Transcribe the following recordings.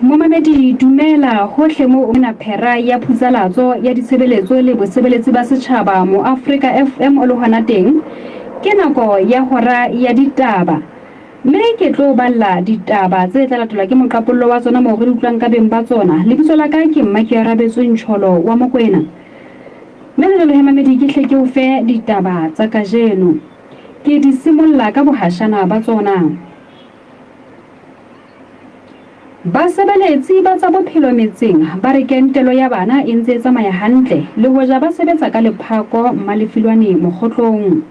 Momamedi dumela hohle mo o na phera ya phutsalatso ya ditshebeletso le bosebeletsi ba setjhaba mo Afrika FM o le hona teng. Ke nako ya hora ya ditaba. Mme ke tlo balla ditaba tse tla latelwa ke moqapollo wa tsona moo re di utlwang ka beng ba tsona. Lebitso la ka ke Mmakearabetswe Ntjholo wa Mokwena. Mme le jwalo he mamedi ke hle ke o fe ditaba tsa kajeno. Ke di simolla ka bohashana ba tsona. Basebeletsi ba tsa bophelo metseng ba re kentelo ya bana e ntse e tsamaya hantle le hoja ba sebetsa ka lephako Mmalefilwane Mokgotlong.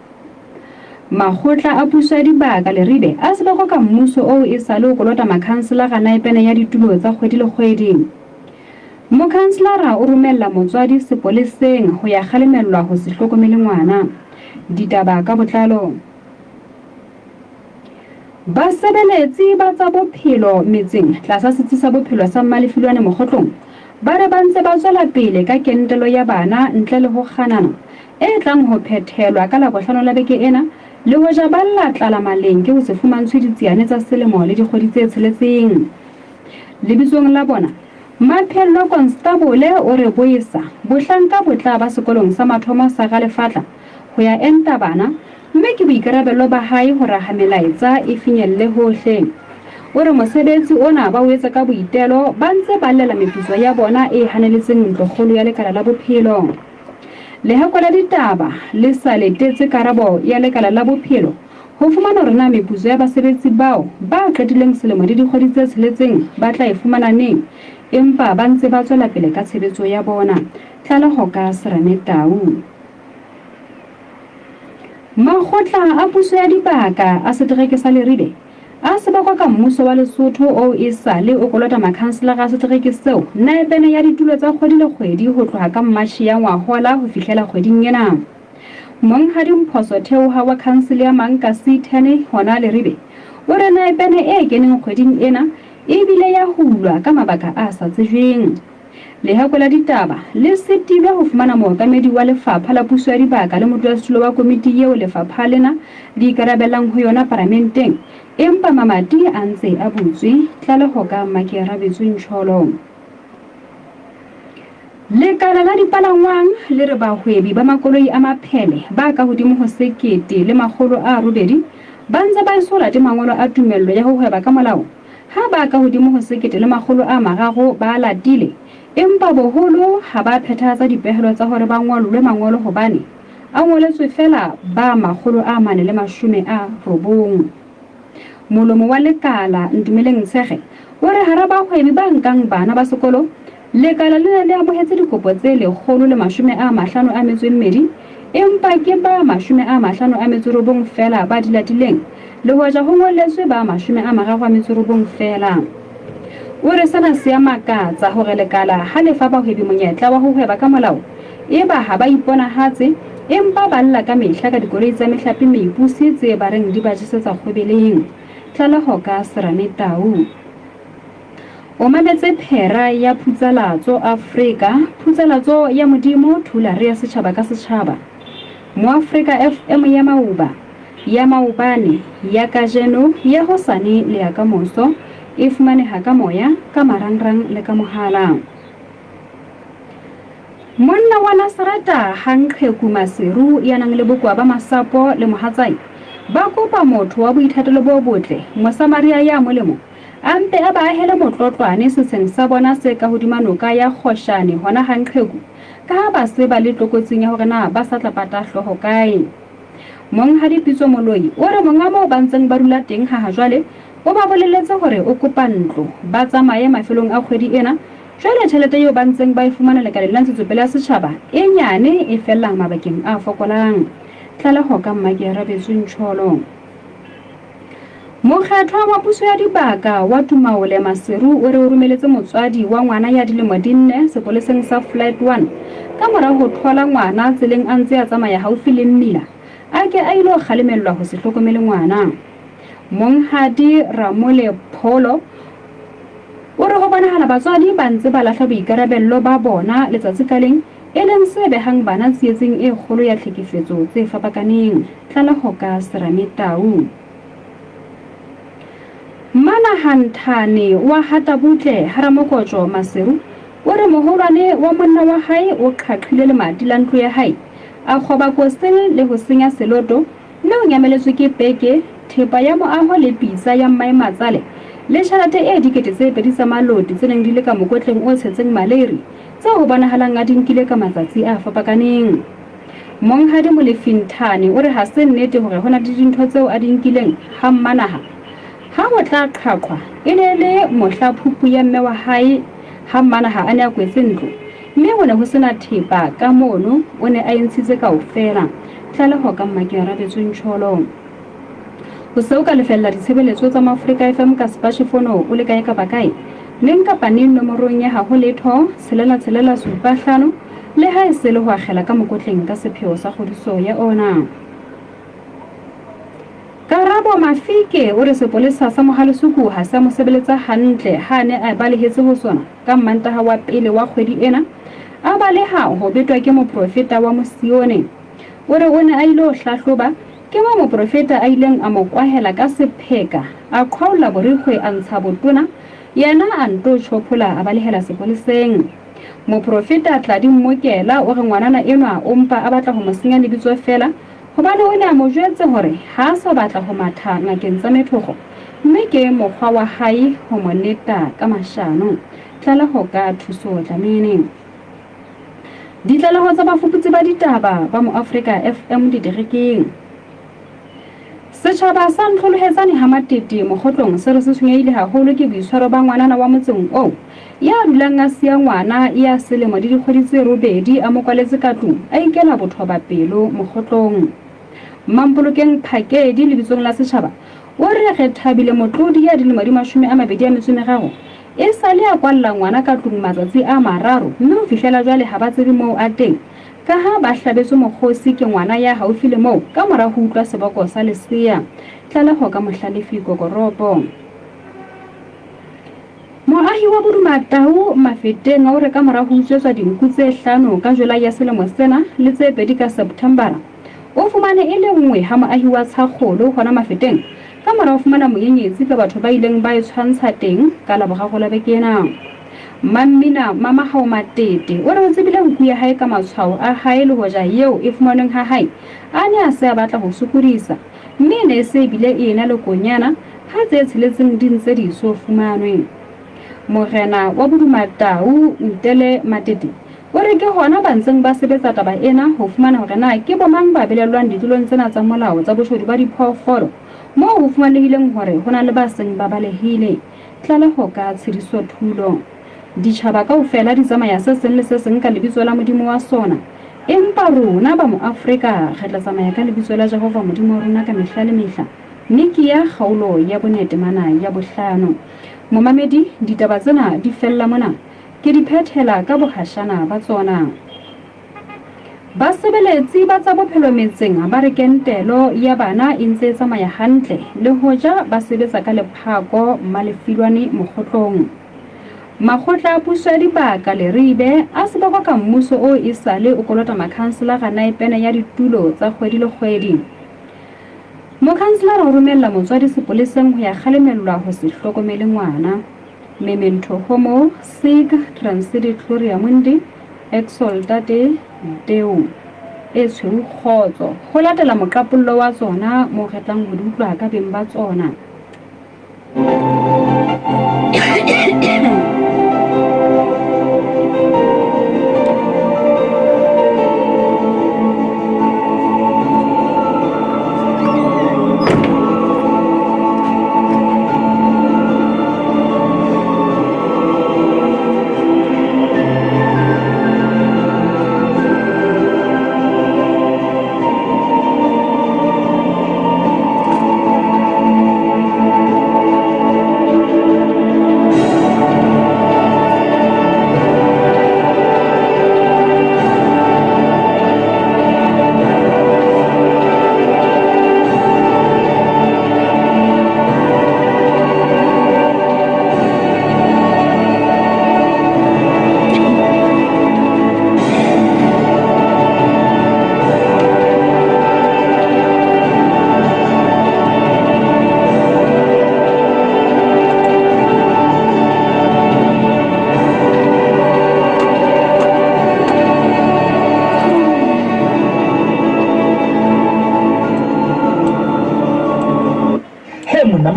Makgotla a puso ya dibaka Leribe a seboko ka mmuso oo esale o kolota makhanselara naepene ya ditulo tsa kgwedi le kgwedi. Mokhanselara o romella motswadi sepoleseng ho ya kgalemellwa ho se hlokomele ngwana. Ditaba ka botlalo. Basebeletsi ba tsa bophelo metseng tlasa setsi sa bophelo sa Mmalefilwane Mokgotlong ba re ba ntse ba tswela pele ka kentelo ya bana ntle le ho kganana e tlang ho phethelwa ka Labohlano la beke ena le hoja ba lla tlala maleng ke ho se fumantshwe ditsiane tsa selemo le dikgwedi tse tsheletseng. Lebitsong la bona, Maphello Konstabole o re boesa bohlanka bo tla ba sekolong sa mathomo sa Ralefatla ho ya enta bana Mme ke boikarabello ba hae ho raha melaetsa e finyelle hohle. O re mosebetsi ona ba o etsa ka boitelo ba ntse ba llela meputso ya bona e haneletseng ntlokgolo ya Lekala la Bophelo. Lehoko la ditaba le sa letetse karabo ya Lekala la Bophelo ho fumana hore na meputso ya basebetsi bao ba qetileng selemo le dikgwedi tse tsheletseng ba tla e fumana neng, empa ba ntse ba tswela pele ka tshebetso ya bona. Tlaleho ka Serame Tau. Makgotla a puso ya dibaka a setereke sa Leribe a sebakwa ka mmuso wa Lesotho oo esale o kolota makhanselara a setereke seo naepene ya ditulo tsa kgwedi le kgwedi ho tloha ka Mmatjhe ya ngwahola ho fihlela kgweding ena. Monghadi Mphoso Theoha wa khansele ya Mankasi 10 hona Leribe o re naepene e keneng kgweding ena e bile ya hulwa ka mabaka a sa tsejweng. Leheko la ditaba le sitilwe ho fumana mookamedi wa lefapha la puso ya dibaka le modulasetulo wa komiti eo lefapha lena le ikarabellang ho yona paramenteng, empa mamati a ntse a butswe. Tlaleho ka Mmakearabetswe Ntjholo. Lekala la dipalangwang le re bahwebi ba makoloi a maphele ba ka hodimo ho 1800 ba ntse ba eso late mangolo a tumello ya ho hweba ka molao Ha ba ka hodimo ho 1300 ba latile, empa boholo ha ba phethahatsa dipehelo tsa hore ba ngollwe mangolo hobane a ngoletswe feela ba 490. Molomo wa lekala, Ntumeleng Ntshege, o re hara bahwebi ba nkang bana ba sekolo, Lekala le ne le amohetse dikopo tse 152, empa ke ba 59 feela ba di latileng, le hoja ho ngolletswe ba 39 feela. O re sena sea makatsa hore lekala ha le fa bahwebi monyetla wa ho hweba ka molao, eba ha ba iponahatse, empa ba lla ka mehla ka dikoloi tsa mehlape meipusi tse ba reng di ba jesetsa kgwebeleng. Tlaleho ka Serame Tau. O mametse phera ya phutsalatso Afrika, phutsalatso ya Modimo, thulare ya setjhaba ka setjhaba. Moafrika FM ya maoba, ya maobane, ya kajeno, ya hosane le ya kamoso, e fumaneha ka moya, ka marangrang le ka mohala. Monna wa Nasareta, Hanqheku Maseru, ya nang le bokowa ba masapo le mohatsae, ba kopa motho wa boithatelo bo botle, Mosamaria ya molemo, A mpe a ba ahele motlotlwane setsheng sa bona se ka hodima noka ya Kgoshane hona ha Nqheku, ka ha ba se ba le tlokotsing ya hore na ba sa tla pata hlooho kae. Monghadi Pitso Moloi o re monga moo ba ntseng ba dula teng ha hajwale o ba boleletse hore o kopa ntlo ba tsamaye mafelong a kgwedi ena, jwale tjhelete eo ba ntseng ba e fumana lekaleng la ntshetsopele ya setjhaba e nyane e fella mabakeng a fokolang. Tlaleho ka Mmakearabetswe Ntjholo. Mokgethwa wa puso ya dibaka wa Tumaole Maseru o re o romeletse motswadi wa ngwana ya dilemo di nne sepoleseng sa Flight One ka mora ho thola ngwana tseleng a ntse a tsamaya haufi le mmila a ke a ilo kgalemellwa ho se hlokomele ngwana. Monghadi Ramole Pholo o re ho bonahala batswadi ba ntse ba lahla boikarabello ba bona letsatsi ka leng e leng se behang bana tsietsing e kgolo ya tlhekefetso tse fapakaneng. Tlaleho ka Serame Tau. Manaha. Mmanaha Nthane wa Hatabutle ha Ramokotjo Maseru o re moholwane wa monna wa hae o qhaqhile lemati la ntlo ya hae, a kgoba koseng le ho senya seloto mme o nyameletswe ke peke, thepa ya moaho le pitsa ya mmae matsale le tjhelete e 2000 tsa maloti tse neng di le ka mokotleng o tshetseng maleiri tseo ho bonahalang a di nkile ka matsatsi a fapakaneng. Monghadi Molefi Nthane o re ha se nnete hore ho na le dintho tseo a di nkileng ha Mmanaha. Ha ho tla qhaqhwa, e ne e le mohla phupu ya mme wa hae ha Mmanaha a ne a kwetse ntlo, mme ho ne ho se na thepa ka mono, o ne a e ntshitse kaofela. Tlaleho ka Mmakearabetswe Ntjholo. O se o ka lefella ditshebeletso tsa Mafrika FM ka sepatjhefono o le kae kapa kae, neng kapa neng nomorong ya haho letho, tshelela tshelela supa hlano, le ha e se le ho akgela ka mokotleng ka sepheo sa kgodiso ya ona. Karabo Mafike o re sepolesa sa Mohalesuku ha se a mo sebeletsa hantle ha a ne a balehetse ho sona ka Mmantaha wa pele wa kgwedi ena, a baleha ho betwa ke moprofeta wa Mosione. O re o ne a ilo hlahloba, ke moo moprofeta a ileng a mo kwahela ka sepheka, a qhwaolla borikgwe a ntsha botona, yena a nto tjhophola a balehela sepoleseng. Moprofeta Tladi Mmokela o re ngwanana enwa o mpa a batla ho mo senya lebitso feela hobane o ne a mo jwetse hore ha a sa batla ho matha ngakeng tsa methokgo mme ke mokgwa wa hae ho mo neta ka mashano. Tlaleho ka Thuso Dlamini. Ditlaleho tsa bafuputsi ba ditaba ba Moafrika FM diterekeng. Setjhaba sa Ntlholohetsane ha Matete Mokgotlong se re se tshwenyehile haholo ke boitshwaro ba ngwanana wa motseng oo ya dulang a siya ngwana ya selemo le dikgwedi tse robedi a mo kwaletse ka tlung a ikela bothoba pelo Mokgotlong. Mampolokeng Phakedi lebitsong la setjhaba o re Rethabile Motlodi ya dilemo di 23 e sale a kwalla ngwana ka tlung matsatsi a mararo mme ho fihlela jwale ha ba tsebe moo a teng Ka ha ba hlabetswe mokgosi ke ngwana ya haufi le moo ka mora ho utlwa seboko sa lesea. Tlaleho ka Mohlalefi Kokoropo. Moahi wa Bodumatau Mafeteng o re ka mora ho utswetswa dinku tse hlano ka July ya selemo sena le tse pedi ka Septembera, o fumane e le nngwe ha moahi wa Tshakgolo hona Mafeteng ka mora ho fumana monyenyetsi ka batho ba ileng ba e tshwantsha teng ka Laboraro la beke ena. Mammina Mamahao Matete o re o tsebile nku ya hae ka matshwao a hae le hoja eo e fumanweng ha hae a ne a se a batla ho sokodisa mme e ne e se e bile e ena le konyana ha tse tsheletseng di ntse di eso fumanwe. Morena wa Bodumatau Ntele Matete o re ke hona ba ntseng ba sebetsa taba ena ho fumana hore na ke bomang ba belellwang ditlolong tsena tsa molao tsa boshodu ba diphoofolo moo ho fumanehileng hore ho na le ba seng ba balehile. Tlaleho ka Tshediso Thulo. Ditjhaba kaofela di tsamaya se seng le se seng ka lebitso la modimo wa sona, empa rona ba Moafrika re tla tsamaya ka lebitso la Jehova Modimo wa rona ka mehla le mehla. Mekia kgaolo ya bone temana ya bohlano. Momamedi, ditaba tsena di fella mona. Ke di phethela ka bohashana ba tsona. Basebeletsi ba tsa bophelo metseng ba re kentelo ya bana e ntse e tsamaya hantle le hoja ba sebetsa ka lephako Mmalefilwane Mokgotlong. Makgotla a puso ya dibaka Leribe a sebakwa ka mmuso oo esale o kolota makhanselara naepene ya ditulo tsa kgwedi le kgwedi. Mokhanselara o romella motswadi sepoleseng ho ya kgalemellwa ho se hlokomele ngwana. Memento homo sic transit gloria mundi exultate Deo e tshweu kgotso. Ho latela moqapollo wa tsona moo re tlang ho di utlwa ka beng ba tsona.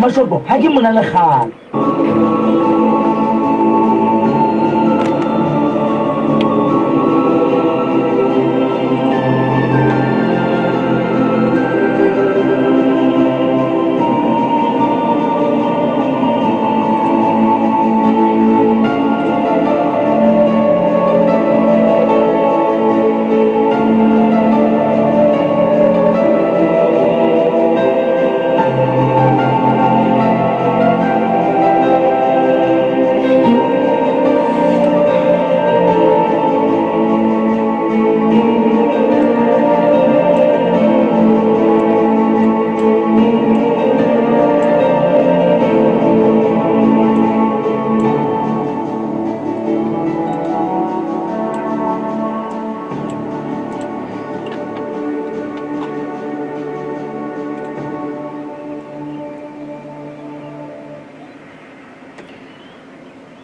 Mashopo ha ke mona le kgale.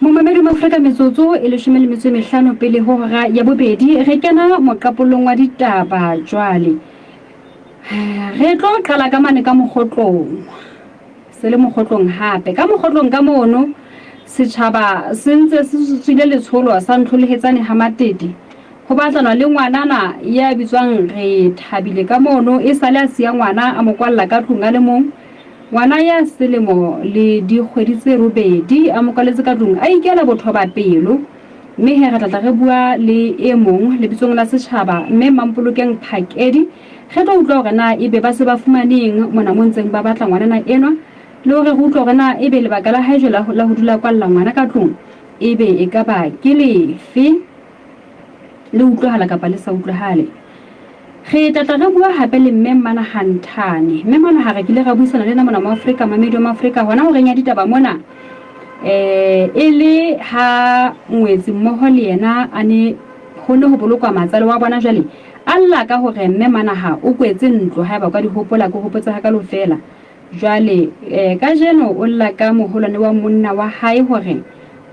Momamedi Mafrika metsotso e leshome le metso e mehlano pele ho hora ya bobedi re kena moqapolong wa ditaba jwale. Re tlo qala ka mane ka mokgotlong. Se le mokgotlong hape. Ka mokgotlong ka mono setjhaba se ntse se tswile letsholo sa ntlholehetsane ha Matete. Ho batlanwa le ngwanana ya bitswang Rethabile ka mono e sale a siya ngwana a mo kwalla ka tlung a le mong. Ngwana ya selemo le dikgwedi tse robedi a mo kwaletse ka tlung a ikela bothobapelo. Mme he re tla tla re bua le e mong lebitsong la setjhaba mme Mampolokeng Phakedi re tlo utlwa hore na ebe ba se ba fumaneng mona mo ntseng ba batla ngwanana enwa le hore re utlwe hore na ebe lebaka la hae jwale la ho dula kwalla ngwana ka tlung ebe e ka ba ke lefe. Le utlwahala kapa le sa utlwahale. Re tla tla re bua hape le Mme Manahanthane. Mme Manaha re kile ra buisana le ena mona mo Afrika, mamedi wa Afrika, hona horeng ya ditaba mona. Eh, e le ha ngwetsi mmoho le yena a ne ho ne ho bolokwa matsale wa bona jwale a lla ka hore Mme Manaha o kwetse ntlo haeba o ka di hopola ke hopotse hakalo feela. Jwale, kajeno o lla ka moholwane wa monna wa hae hore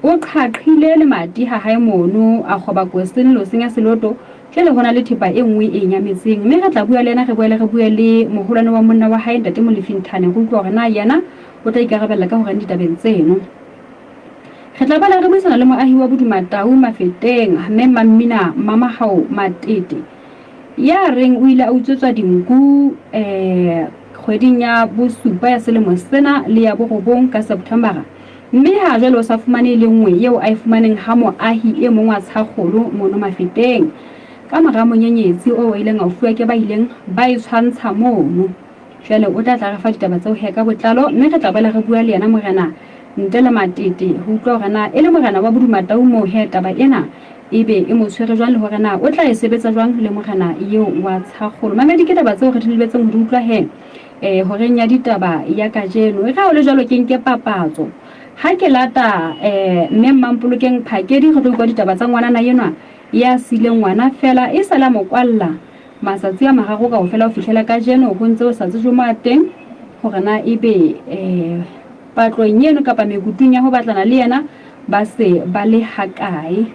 o qhaqhile lemati ha hae mono, a kgoba koseng loseng ya seloto, jwale ho na le thepa e nngwe e nyametseng. Mme re tla bua le yena, re boele re bue le moholwane wa monna wa hae, Ntate Molefi Nthane, re utlwe hore na yena o tla ikarabella ka horeng ditabeng tseno. Re tla boela re buisana le moahi wa Bodumatau, Mafeteng, Mme Mammina Mamahao Matete. Ya reng o ile a utswetswa dinku kgweding ya bosupa ya selemo sena le ya borobong ka Septembera, mme ha jwale o sa fumane e le nngwe eo a e fumaneng ha moahi e mong wa Tshakgolo mono Mafeteng ka mora monyenyetsi oo a ileng a o fuwa ke ba ileng ba e tshwantsha mono. Jwale o tla tla re fa ditaba tseo he ka botlalo, mme re tla boela re bua le yena Morena Ntele Matete ho utlwa hore na e le morena wa Bodumatau moo he taba ena ebe e mo tshwere jwang le hore na o tla e sebetsa jwang le morena eo wa Tshakgolo. Mamedi ke taba tseo re di lebetseng ho di utlwa he horeng ya ditaba ya kajeno. E re ha ho le jwalo ke nke papatso. Ha ke lata mme Mmampolokeng Phakedi re tlo utlwa ditaba tsa ngwanana enwa ya siileng ngwana feela e sale a mo kwalla Matsatsi a mararo kaofela ho fihlela kajeno ho ntse ho sa tsejwe mo a teng hore na ebe patlong eno kapa mekutung ya ho batlana le yena ba se ba le hakae.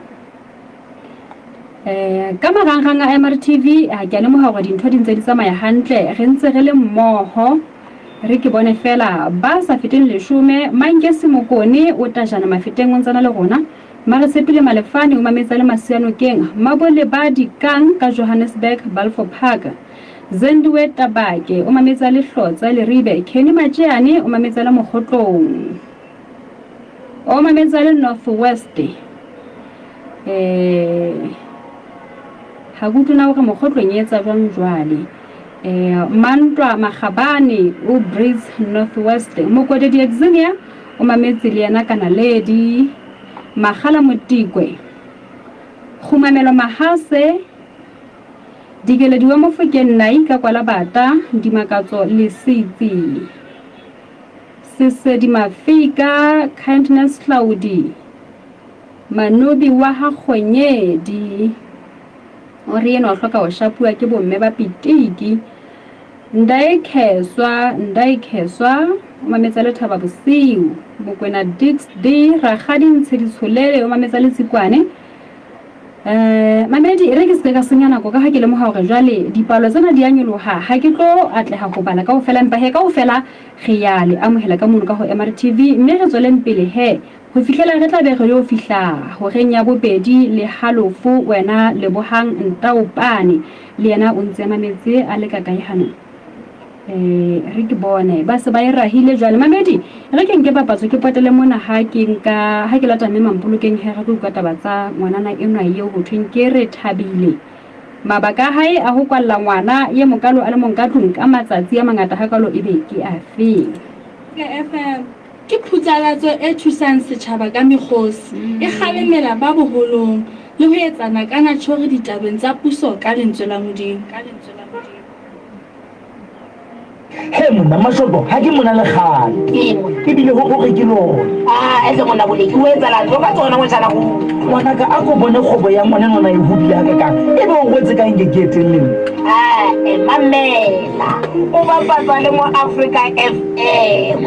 Ka marangrang a MRTV ha ke a lemoha hore dintho di ntse di tsamaya hantle, re ntse re le mmoho. Re ke bone feela ba sa feteng leshome. Mankesi Mokone o tajana Mafeteng o ntsana le rona. Maresepile Malefane o mametse a le Masianokeng, Mabole ba Dikang ka Johannesburg, Balfour Park. Zendiwe Tabake o mametse a le Hlotse, Leribe. Kenny Matjeane o mametse a le Mokgotlong. O mametse a le North West. Eh, ha ke utlwe na hore Mokgotlong e etsa jwang jwale. Eh, Mantwa Magabane o Brits North West. Mokwededi Exinia o mametse le yena ka Naledi. Magala Motikwe, Kgumamelo Mahase, Dikeledi wa Mofokeng Nai ka kwala bata, Dimakatso Lesitsi, Sesedi Mafika, Kindness Hlaudi, Manobi wa ha Kgonyedi, o re enwa o hloka ho shapuwa ke bomme ba pitiki. Ndaikheswa, Ndaikheswa, o mametsa le Thaba Bosiu. Mokwena Dix D, Rakgadi Ntsheditsholele, o mametsa le Tsikwane. Um mamedi, e re ke seke ka senya nako ka ha ke lemoga gore jwale dipalo tsena di a nyologa, ga ke tlo atlega go bala ka ofela, empa he ka ofela re ya le amohela ka mono ka go MRTV, mme re tsweleng pele he go fihlela re tla be re yo fihla horeng ya bobedi le halofo. Wena Lebohang Ntaopane le yena o ntse a mametse a le ka kae hanong? Eh, re ke bone ba se ba e rahile jwale. Mamedi, re ke nke papatso ke potele mona ha ke nka ha ke lata mme Mampolokeng he re tlo utlwa taba tsa ngwanana enwa eo ho thweng ke re thabile. Mabaka a hae a ho kwalla ngwana ye mokalo a le mong ka tlung ka matsatsi a mangata hakalo ebe ke afeng? FM ke phutsalatso e thusang setjhaba ka mekgosi, e kgalemela ba boholong le ho etsana ka natjhori ditabeng tsa puso ka lentswe la Modimo. He monna Mashoto, ha ke mona le kgale. Ebile ho hore ke lona. Ah, ese monna Boleki, o etsalang? Tlo ka tsona motjhana go. Ngwanaka, a ko bone kgwebo ya ngwana enwana e hodile hakakang. Ebe o rwetse ka eng ke eteng le nna? Ah, eh, mamela. O bapatsa le mo Africa FM.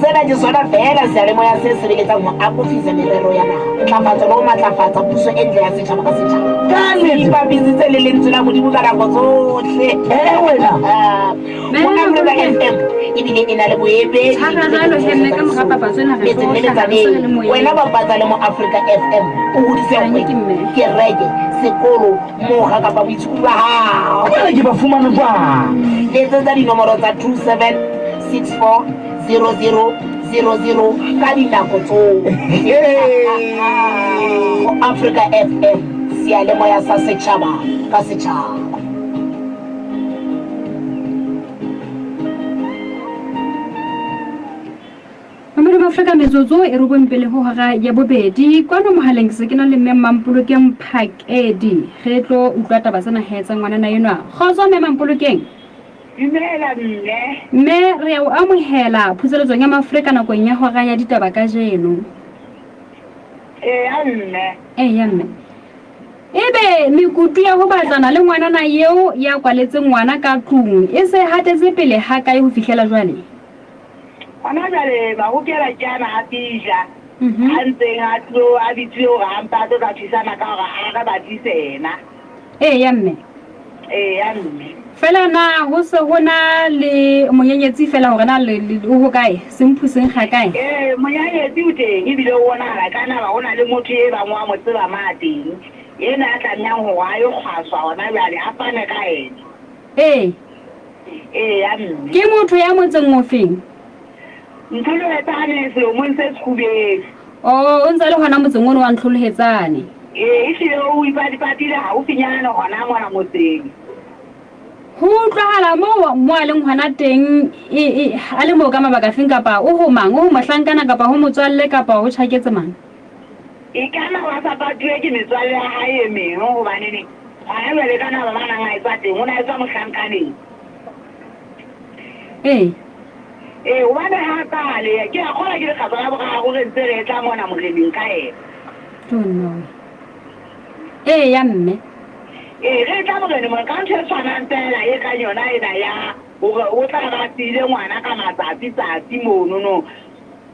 Sena ke sona feela seyalemoya se sebeletsang ho akofisa merero ya naha, ntlafatso le ho matlafatsa puso e ntle ya setjhaba ka setjhaba. Ka nnete. Ipapisitse le lentswe la Modimo ka nako tsohle. Eh, wena. Ah, Mo Africa FM ebile e na le boemedi Tshwaragalo he mme ka mora papatso ena re tlo metseng le hlaha re se re le metsaneng. moyeng. Wena bapatsa le mo Africa FM o hodise Kanye ke kgwebo, mme. kereke, sekolo, mokga kapa boitshupo ba hao. Jwale ke ba fumane jwang? Letsetsa dinomoro tsa 2764 0000 ka dinako tsohle. Ho Africa FM, seyalemoya sa setjhaba ka setjhaba. Mamedi ba Afrika metsotso e robong pele ho hora ya bobedi kwano mohaleng ke se ke na le mme Mampolokeng Phakedi re tlo utlwa taba tsena he tsa ngwanana enwa. Kgotso mme Mampolokeng. Dumela mme. Mme re ya o amohela phuseletsong ya Mafrika nakong ya hora ya ditaba kajeno. Eya mme. Eya mme. Ebe mekutu ya ho batlana le ngwanana eo ya kwaletseng ngwana ka tlung e se hatetse pele hakae ho fihlela jwale? Hona jwale mahokela ke ana a fihla a ntseng a tlo a bitsiwe hore a mpa a tlo tla thusana ka hore a re batlise yena. Eya mme. Eya mme. Fela na ho se ho na le monyenyetsi fela hore na le, le, o hokae? Semphu se nkga kae? Ee, monyenyetsi o teng ebile o bonahala ka na ba ho na le motho e bang wa mo tseba ma teng, ena a tlamehang hore a yo kgwaswa hona jwale a fane ka ena. Ee. Eya mme. Ke motho ya motseng ofeng? Ntlholohetsane selomong se sekgubedu. Oh, o ntse a le hona motseng ono wa Ntlholohetsane. Ee, ehlile o ipatipatile haufinyane hona mona motseng. Ho utlwahala moo mo a leng hona teng e, e, a le moo ka mabaka afeng kapa o ho mang? O ho mohlankana kapa ho motswalle kapa o tjhaketse mang? E ka na ba sa patuwe ke metswalle ya hae e meng hobaneneng hona jwale ka naba ba nang a etswa teng o ne a etswa mohlankaneng. Ee. Ee, hobane ha kale ke a kgolwa ke lekgetlo la boraro re ntse re tla mona moreneng ka yena. Jo nna we. Ee ya mme. Ee, re tla moreneng mona ka ntho e tshwanang fela e kang yona ena ya hore o tla ba siile ngwana ka matsatsi tsatsi monono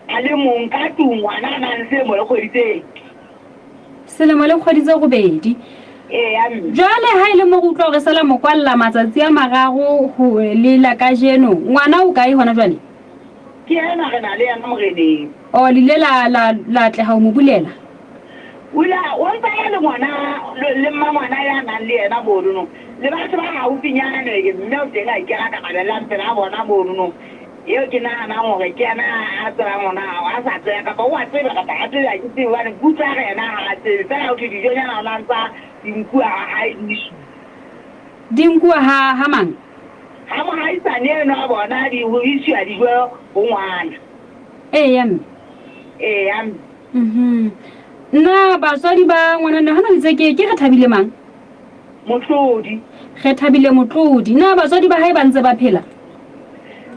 a le mong ka tlung ngwana a nang le selemo le kgwedi tse Selemo le kgwedi tse robedi. Eya mme. Jwale ha e le mo re utlwa hore sala mo kwalla matsatsi a mararo ho le la kajeno, ngwana o kae hona jwale? Ke ena re na le yena moreneng. O le ile la la la atleha ho mo bulela? O ile a o ntsa ya le ngwana le mma ngwana ya nang le yena monono le batho ba haufinyane mme o teng a ikela ka mabelang pela bona monono. Eo ke nahanang hore ke yena a tsebang hore na a sa tseba kapa o a tseba kapa ha tsebe ha ke tsebe hobane ke utlwa a re yena ha a tsebe feela ho thwe dijonyana o na ntsa di nkuwa ha hae di iswa. Di nkuwa ha ha mang? Ha mohaisane eno a bona di ho isiwa dijo ho ngwana. Eya mme. Eya mme. Mhm. Nna batswadi ba ngwanana hona itse ke ke re thabile mang? Motlodi. Re thabile Motlodi. Na batswadi ba hae ba ntse ba phela?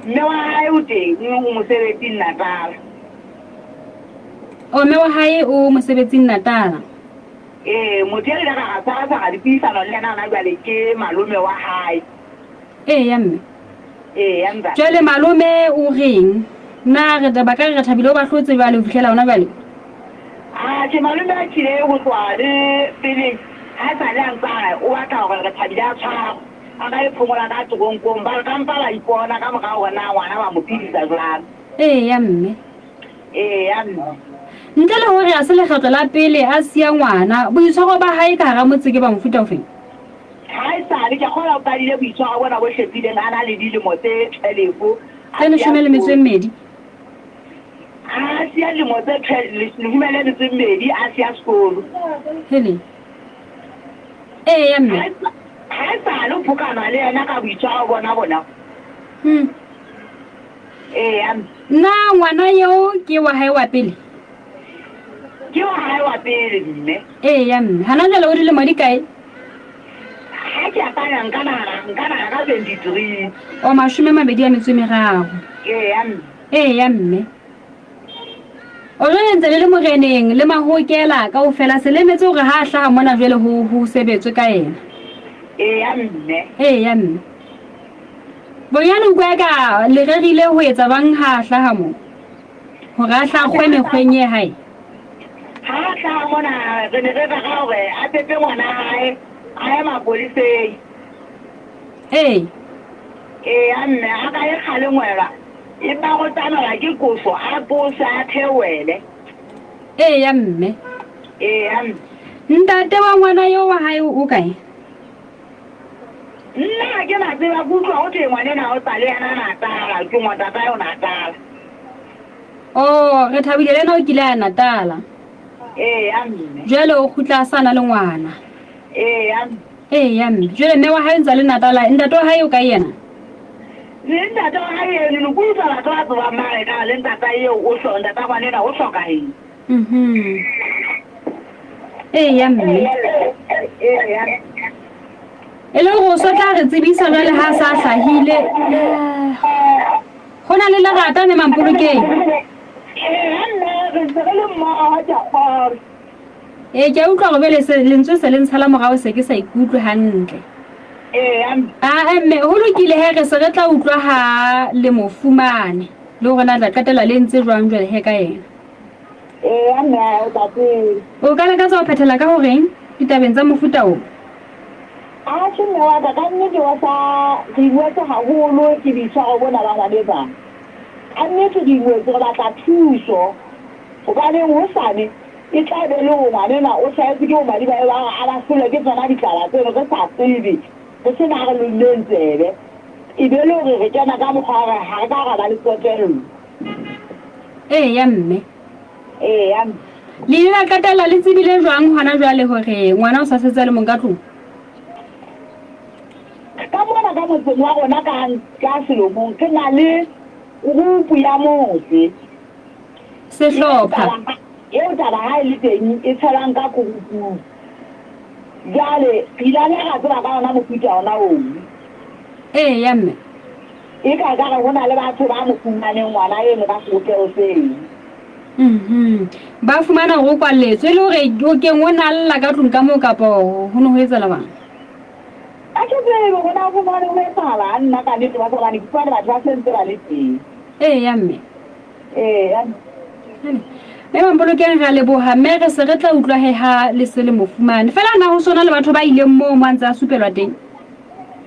Mme wa hae o teng o mosebetsing Natala. O mme wa hae o mosebetsing Natala. Ee, motho e re ile ra ra tshwara dipuisano le yena hona jwale ke malome wa hae. Eya mme. Eya ntate. Jwale malome o reng? Na re ba ka re re thabile o ba hlotse jwale ho fihlela hona jwale? A Atjhe, malome a tlile ho tloha le pele ha e sale a ntsa re o batla hore Rethabile a tshwarwe, a ka e phomola ka teronkong. Ba re ka mpa ba ipona ka mora hore na ngwana ba mo phedisa jwang. Eya, mme. Eya, mme. Ntle le hore ha se lekgetlo la pele a siya ngwana, boitshwaro ba hae ka hara motse ke ba mofuta ofeng? Ha e sale, ke kgolwa o qadile boitshwaro bona bo hlephileng a na le dilemo tse tjhelefo. Tse leshome le metso e mmedi. A siya dilemo tse leshome le metso e mmedi a siya sekolo. Hele. Eya, mme. Ha e sale o phokana le yena ka boitshwaro bona bona. Eya. Na ngwana eo ke wa hae wa pele? Ke wa hae wa pele, mme. Eya, mme. Hana jwale o dilemo di kae? Ha ke akanya nka nahana nka nahana ka 23. O 23. Eya, mme. Eya, mme. O jwale ntse le le moreneng le mahokela kaofela se le emetse hore ha a hlaha mona jwale ho ho sebetswe ka yena. Eya, mme. Eya, mme. Bonyane utlwa eka le rerile ho etsa bang ha a hlaha mo? Hore a hla kgwe mekgweng e hae? Ha a hlaha mona re ne re rera hore a pepe ngwana hae a ye mapoleseng. Ee. Eya mme a ka e kgalengwelwa empa go tsamaelwa ke qoso a qoswe a theohele. Eya mme. Eya mme. Ntate wa ngwana eo wa hae o kae? Nna ha ke na tseba, ke utlwa ho thwe ngwanena o sa le yena Natala, ke ngwa tatae o Natala. Oh, re thabile le yena o kile a ya Natala. Eya mme. Jwale o kgutla a sa na le ngwana. Eya mme. Eya mme. Jwale mme wa hae o ntse a le Natala, ntate wa hae o kae yena? Le ntate wa hae eno, ke utlwa batho ba tsebang mare ka le ntatae eo o hlo, ntata ngwanena o hlokahetse. Mhm. Eya mme. E le gore o so tla re tsebisa jwale ha a sa hlahile. Go na le lerata mme Mampolokeng. Ee, ke a utlwa gore bjale se lentswe se le ntshala morago se ke sa ikutlwe hantle. Aa mme ho lokile he re se re tla utlwa ha le mo fumane le gore na tla qetela le ntse jwang jwale he ka yena. Eya mme o tla tseba. O ka lakatsa ho phethela ka ho reng ditabeng tsa mofuta o? Atjhe mme wa ka, ka nnete wa sa re iwetse haholo ke boitshwaro bona ba ngwanetsa. Ka nnete re iwetse re batla thuso. Hobaneng hosane e tla be le hore ngwanenwa o hlahetswe ke bomadimabe ba hore a ba hlolwe ke tsona ditlala tseno re sa tsebe, re se na re lommeng tsebe. E be le hore re kena ka mokgwa wa hore ha re ka ra ba le tsotello. Eya, mme. Eya, mme. Le ile la qetella le tsebile jwang hona jwale hore ngwana o sa setse a le mong ka tlung? Ka mona ka motseng wa rona ka, ka Selomong re na le group ya motse. Sehlopha. Eo taba ha e le teng e tshelwang ka groupung. Jwale re ile ra tseba ka ona mofuta ona oo. Eya, mme. Eka ekare ho na le batho ba mo fumaneng ngwana eno ka sebopeho seo. Mhm. Ba fumana hore o kwalletswe e le hore o keng o na lla ka tlung ka moo kapa ho ne ho etsahala bang? Ha ke tsebe hore na ho fumane ho etsahalang nna ka nnete wa hobane ke fumane batho ba se ntse ba le teng. Eya mme. Eya. Mme Mampolokeng re a leboha mme re se re tla utlwa he ha le se le mo fumane. Fela na ho sona le batho ba ileng moo mo a ntse a supelwa teng?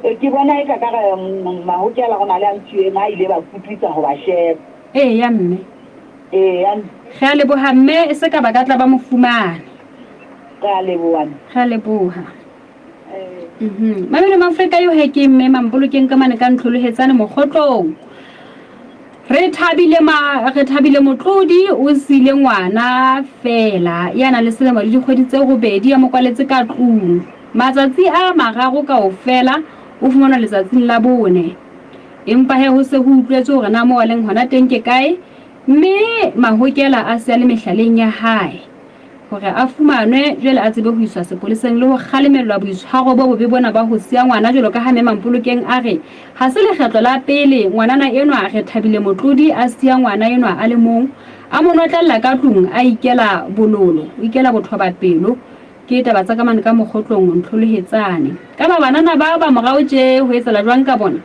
E, ke bona eka ka re mahokela go na le a ntshweng a ile ba kutlwisa go ba sheba. Eya mme. Eya mme. Re a leboha mme e se ka ba ka tla ba mo fumane. Re a leboha mme. Re a leboha. Mhm. Mamelo Mafrika yo he ke mme Mambolokeng ka mane ka ntlholohetsane mokgotlong. Re thabile ma re thabile motlodi o sile ngwana fela ya na le selemo le dikgwedi tse robedi ya mo kwaletse ka tlung. Matsatsi a mararo kaofela o fumanwa letsatsing la bone. Empa he ho se ho utlwetswe hore na moo a leng hona teng ke kae, mme mahokela a se a le mehlaleng ya hae. Hore a fumanwe jwale a tsebe ho iswa sepoleseng le ho kgalemellwa boitshwaro bo bobe bona ba ho siya ngwana jwalo ka ha Mme Mampolokeng a re ha se lekgetlo la pele ngwanana enwa Rethabile Motlodi a siya ngwana enwa a le mong a mo notlella ka tlung a ikela bololo, o ikela bothobapelo. Ke taba tsa ka mane ka mokgotlong ntlholohetsane. Ka ba banana ba ba morao tje ho etsala jwang ka bona?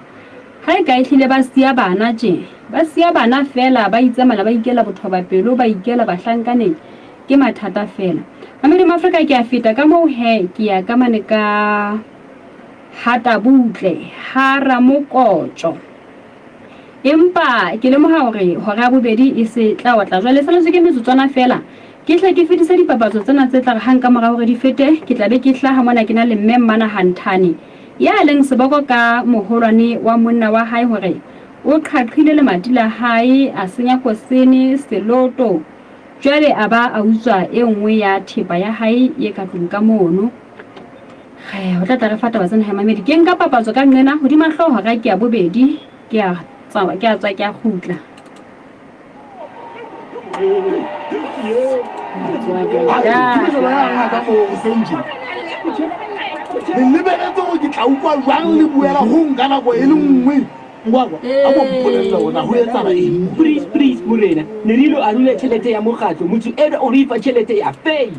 Ha e ka ehlile ba siya bana tje. Ba siya bana feela ba itsamela ba ikela bothobapelo ba ikela bahlankaneng. Ke mathata feela. Mamedi Maafrika ke a feta ka moo he ke ya ka mane ka hata butle ha Ramokotjo. Empa ke lemoha hore hora ya bobedi e se tla otla. Jwale e saletswe ke metsotswana feela. Ke hle ke fetise dipapatso tsena tse tla re hang ka mora hore di fete, ke tla be ke hlaha mona ke na le Mme Mmanahanthane ya leng seboko ka moholwane wa monna wa hae hore o qhaqhile lemati la hae, a senya kosene, seloto, jwale a ba a utswa e nngwe ya thepa ya hae e ka tlung ka mono. Re o tla tla re fa taba tsena he mamedi. Ke nka papatso ka nqena hodima hlooho hora ke ya bobedi ke a tswa ke a tswa ke a kgutla. Le lebeletse gore ke tla utlwa jwang le buela go nka nako e le nngwe Ngwakwa, a ko mpolelle hore na ho etsahala eng mo. Please, please, morena, ne re ilo arula tjhelete ya mokgatlo, motho enwa o re fa tjhelete ya fake.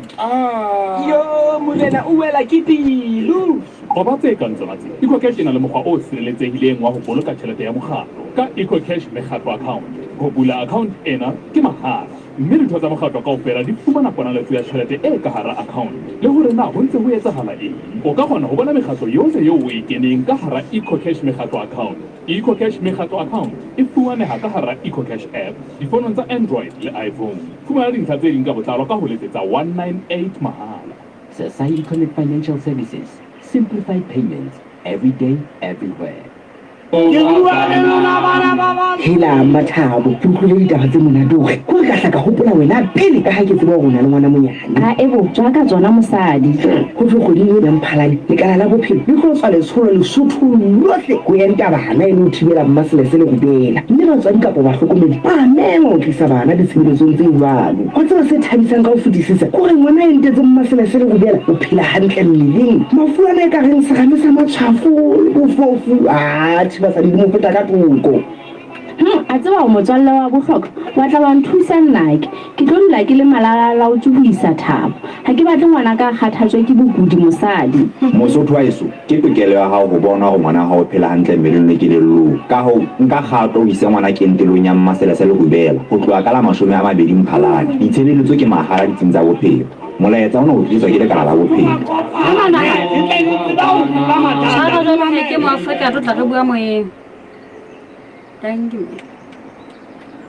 Yo, morena, o wela ke pelo. Qoba tse kang tsona tse. EcoCash e na le mokgwa o sireletsehileng wa ho boloka tjhelete ya mokgatlo ka EcoCash Mekgatlo Account. Ho bula account ena ke mahala mme ditho tsa mokgatlo kaofela di fumana ponaletso ya tjhelete e ka hara account le hore na ho ntse ho etsahala eng. O ka kgona ho bona mekgatlo yohle eo o e keneng ka hara EcoCash Mekgatlo Account. EcoCash Mekgatlo Account e fumaneha ka hara EcoCash app difonong tsa Android le iPhone. Fumana dintlha tse ding ka botlalo ka ho letsetsa 198 mahala. Safaricom Financial Services, simplified payments, every day, everywhere. Ke bua le lona bana ba ba. Hela Mmathabo, ke utlwile ditaba tse monate hore ko re ka hla ka hopola wena pele ka ha ke tseba hore o na le ngwana monyane. A ebo tswa ka tsona mosadi. Ho thwe kgweding ena ya Mphalane, lekala la bophelo le tlo tswa letsholo Lesothong lohle ho enta bana e le ho thibela mmaselese le rubela. Mme batswadi kapa bahlokomedi ba a mengwa ho tlisa bana ditshebeletsong tse jwalo. Wa tseba se thabisang ka ho fetisisa ke hore ngwana a entetseng mmaselese le rubela o phela hantle mmeleng. Mafu ana e ka reng serame sa matshwafo le bofofu, atjhe basadi di mo feta ka thoko. Hum, a tseba o motswalle wa bohlokwa, wa tla wa nthusa nnake. Ke tlo dula ke le malalalaotswe ho isa Thabo. Ha ke batle ngwanaka a kgathatswe ke bokudi mosadi. Mosotho wa heso, ke tokelo ya hao ho bona hore ngwana wa hao o phela hantle mmeleng le kelellong. Ka hoo, nka kgato o ise ngwana kentelong ya Mmaselese le Rubela ho tloha ka la 20 Mphalane. Ditshebeletso ke mahala ditsing tsa bophelo. Molaetsa ona o tliswa ke Lekala la Bophelo. Tshwara jwalo he ke moAfrika re tla re bua moyeng. Thank you.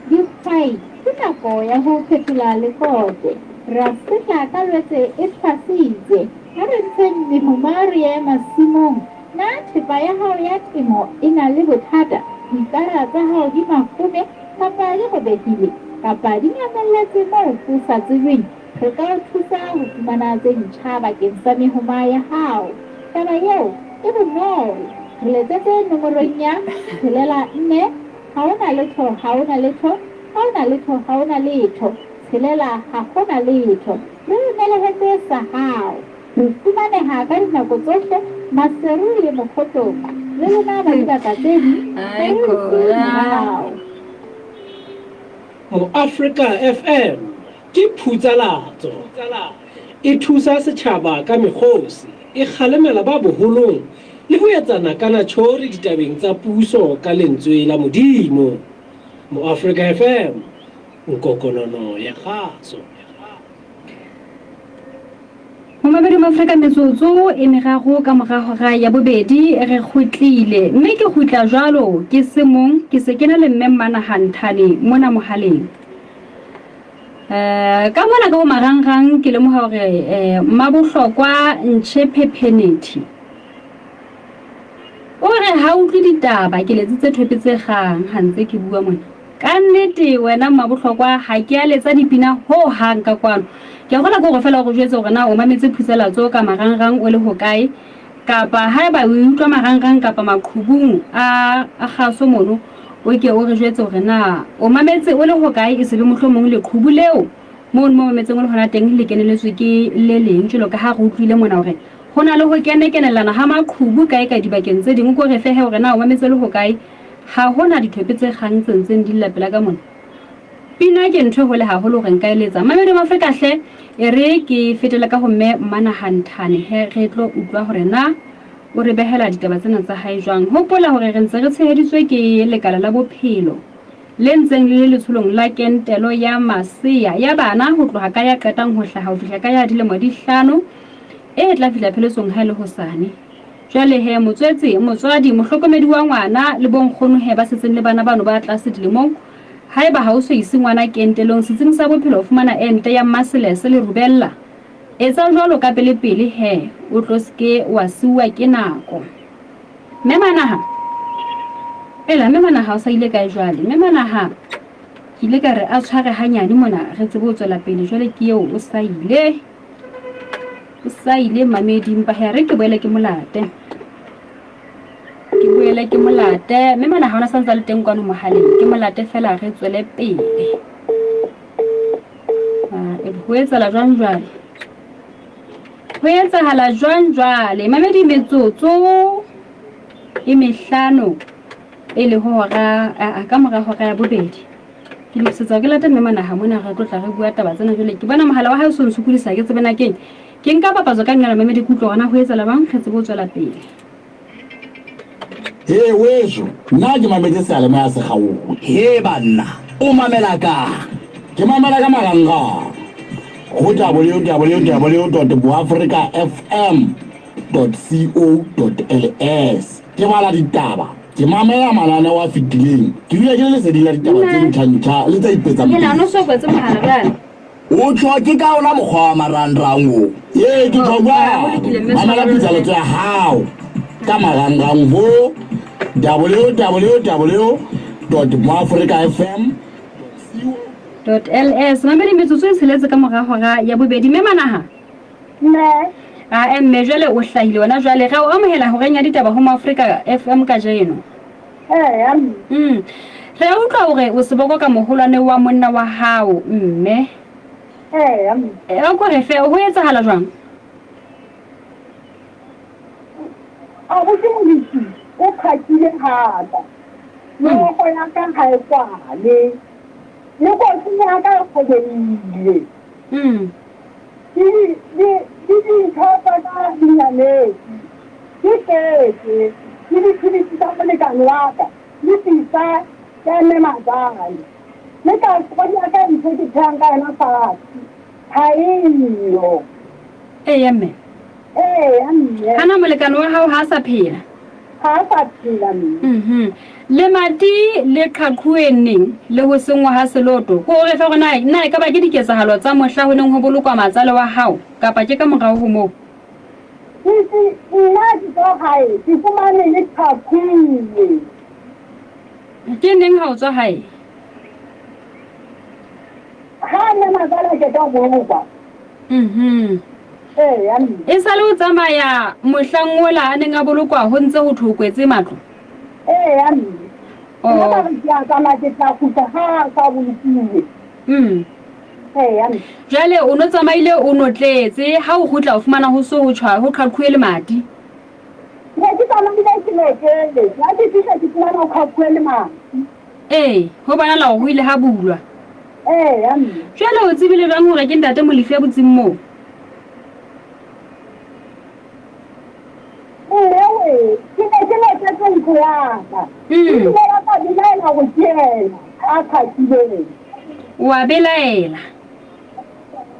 Dihwai, ke nako ya ho phethola lekote. Re a setla ka Lwetse e thwasitse. Ha re ntsheng mehoma re ye masimong. Na thepa ya hao ya temo e na le bothata? Dikara tsa hao di mafome kapa di robehile kapa di nyamelletse moo ho sa tsejweng? Re ka o thusa ho fumana tse ntjha bakeng sa mehoma ya hao. Taba eo e bonolo. Re letsetse nomorong ya tshelela nne ha ho na letho ha ho na letho ha ho na letho ha ho na letho tshelela ha ho na letho. Re o nelehetse sa hao. Re fumaneha ka dinako tsohle Maseru le Mokhotlong. Le lona ba dibaka tse ding ha re le siye morao. Moafrika FM ke phutsalatso. E thusa setjhaba ka mekgosi, e kgalemela ba boholong le ho etsa nakanatjhori ditabeng tsa puso ka lentswe la Modimo. Moafrika FM, nkokonono ya kgaso. Momamedi Moafrika metsotso e meraro ka mora hora ya bobedi re kgutlile mme ke kgutla jwalo ke se mong ke se ke na le mme Mmanahanthane mona mohaleng. Eh, ka mona ka ho marangrang ke lemoha hore eh, Mmabohlokwa Ntjhe Phephenethi o re ha utlwe ditaba ke letsitse thope tse kgang ha ntse ke bua mona. Ka nnete wena Mmabohlokwa ha ke a letsa dipina ho hang ka kwano. Ke a kgolwa ke hore feela o re jwetse hore na o mametse Phuselatso ka marangrang o le hokae kapa haeba o e utlwa marangrang kapa maqhubung a a kgaso mono o ke o re jwetse hore na o mametse o le hokae e se be mohlomong leqhubu leo mono mo mametseng o le hona teng le keneletswe ke le leng jwalo ka ha re utlwile mona hore ho na le ho kenekenelana ha maqhubu kae kae dibakeng tse ding. O ko re fe he hore na o mametse o le hokae. Ha ho na dithope tse kgang tse ntseng di lla pela ka mona. Pina ke ntho e hole haholo hore nka e letsa. Mamedi wa Afrika hle, e re ke fetele ka ho mme Mmanahanthane he re tlo utlwa hore na o re behela ditaba tsena tsa hae jwang. Hopola hore re ntse re tsheheditswe ke Lekala la Bophelo. le ntseng le le letsholong la kentelo ya masea ya bana ho tloha ka ya qetang ho hlaha ho fihla ka ya dilemo di hlano e tla fihla pheletsong ha e le hosane. Jwale he, motswetse, motswadi, mohlokomedi wa ngwana le bonkgono he ba setseng le bana bano ba tlase dilemong, haeba ha o so ise ngwana kentelong setsing sa bophelo ho fumana ente ya mmaselese le rubella, etsa jwalo kapele-pele he o tlo se ke wa siuwa ke nako. Mme Manaha, Ela, Mme Manaha o sa ile kae jwale? Mme Manaha, Ke ile ka re a tshware hanyane mona re tsebe ho tswela pele, jwale ke eo o sa ile. O sa ile mamedi, empa he re ke boele ke molate. Ke boele ke molate. Mme Manaha ona sa ntse a le teng kwano mohaleng. Ke molate fela re tswele pele. Ah, e ho etsahala jwang jwale? Ho etsahala jwang jwale? Mamedi metsotso e mehlano pele ho hora a ka mora hora ya bobedi. Ke lokisetsa ke late mme Manaha mona re tlo tla re bua taba tsena jwale. Ke bona mohala wa hae o so nsokodisa ke tsebe na keng. Ke nka papatso ka nqala mamedi ke utlwe hore na ho etsahala jwang re tsebe ho tswela pele. He weso, nna ke mametse seyalemoya se kgaohe. He banna, o mamela kang? Ke mamela ka marangrang go www dot boafrica fm dot co dot ls. Ke bala ditaba, ke mamela mananeo a fetileng, ke dula ke le leseding la ditaba tse ntjha-ntjha le tse ipetsang Hela, pele. o no so kwetse mohala jwale? O tjho ke ka ona mokgwa wa marangrang o. Ee, ke tjho Oh, jwalo. ho lokile, mme Mamela tshwarelo. pitsaletso ya hao ka marangrang ho www dot moafricafm dot ls. Mamedi metsotso e tsheletse ka mora hora ya bobedi. Mme Manaha. Mme. Ae mme jwale o hlahile wena jwale. Re a o amohela horeng ya ditaba ho Moafrika FM kajeno. Eya mme. Re a utlwa hore o seboko ka moholwane wa monna wa hao mme. Eya mme. A ko re fe, ho etsahala jwang? Abuti Moleti o qhakile haka. Meokgo ya ka ha e kwale. Le kotsi ya ka e kgobehile. Le dintho tsa ka di nyametse. Ke tletse le dipilisi tsa molekane wa ka, le pitsa ya Mme Mazane. Le kastroli ya ka ntho ke phehang ka yona fatshe ha e yo. Eya mme. Eya mme. Hana molekane wa hao ha a sa phela? Ha a sa phela mme. Lemati le qhaqhuweng neng le ho senngwa ha seloto? Ko re fe hore na na e ka ba ke diketsahalo tsa mohla ho neng ho bolokwa matsale wa hao kapa ke ka morao ho moo? Sisi, nna ke tswa hae ke fumane le qhaqhuwe. Ke neng ha o tswa hae? Ha mme matsale a qeta ho bolokwa. Eya mme. E sale o tsamaya mohlang ola a neng a bolokwa ho ntse ho thwe o kwetse matlo? Eya mme. Oh. Nna ka re ke a tsamaya ke tla kgutla ha a sa bolokilwe. Eya mme. Jwale o no tsamaile o no tletse, ha o kgutla o fumana ho so ho tjhwa ho qhaqhuwe lemati. Ne ke tsamaile ke no tletse, ha ke fihla ke fumana ho qhaqhuwe lemati. Ee, ho bonahala hore ho ile ha bulwa. Eya mme. Jwale o tsebile jwang hore ke ntate Molefi ya butseng moo? Mme we, ke ne ke notletse ntlo ya ka. Ebile ya ka belaela hore ke yena a qhakileng. O a belaela?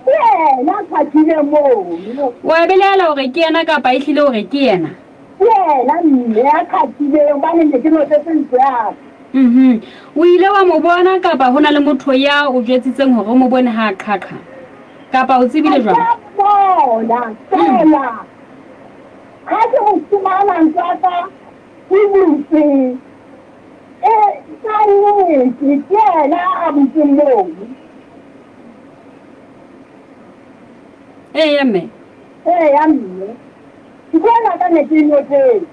Ke yena a qhakileng mono. O a belaela hore ke yena kapa ehlile hore ke yena? Ke yena mme a qhakileng hobane ne ke notletse ntlo ya ka. O ile wa mo bona kapa ho na le motho ya o jwetsitseng hore o mo bone ha a qhaqha? Kapa o tsebile jwang? Ha ke a bona feela. Ha ke mo fumana ntlo ya ka e butse. E, ka nnete ke yena a butseng moo. Eya mme. Eya mme. Ke bona ka ne ke notletse.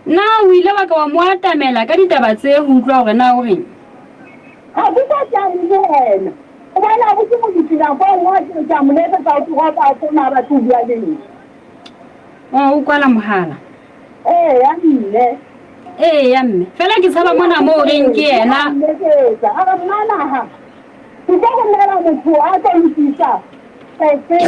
Na o ile wa ka wa mo atamela ka ditaba tse ho utlwa hore na o reng? Ha ke sa tjale le yena. Hobane abuti Molefi nako e nngwe ke re ke a mo letsetsa o tloha a founa a batle ho bua le nna. Oh, o kwala mohala. Eya mme. Eya mme. Fela ke tshaba mona moo o reng ke yena. Ke a mo letsetsa. A re mmanaha ke tlo romela motho a tlo lokisa efe,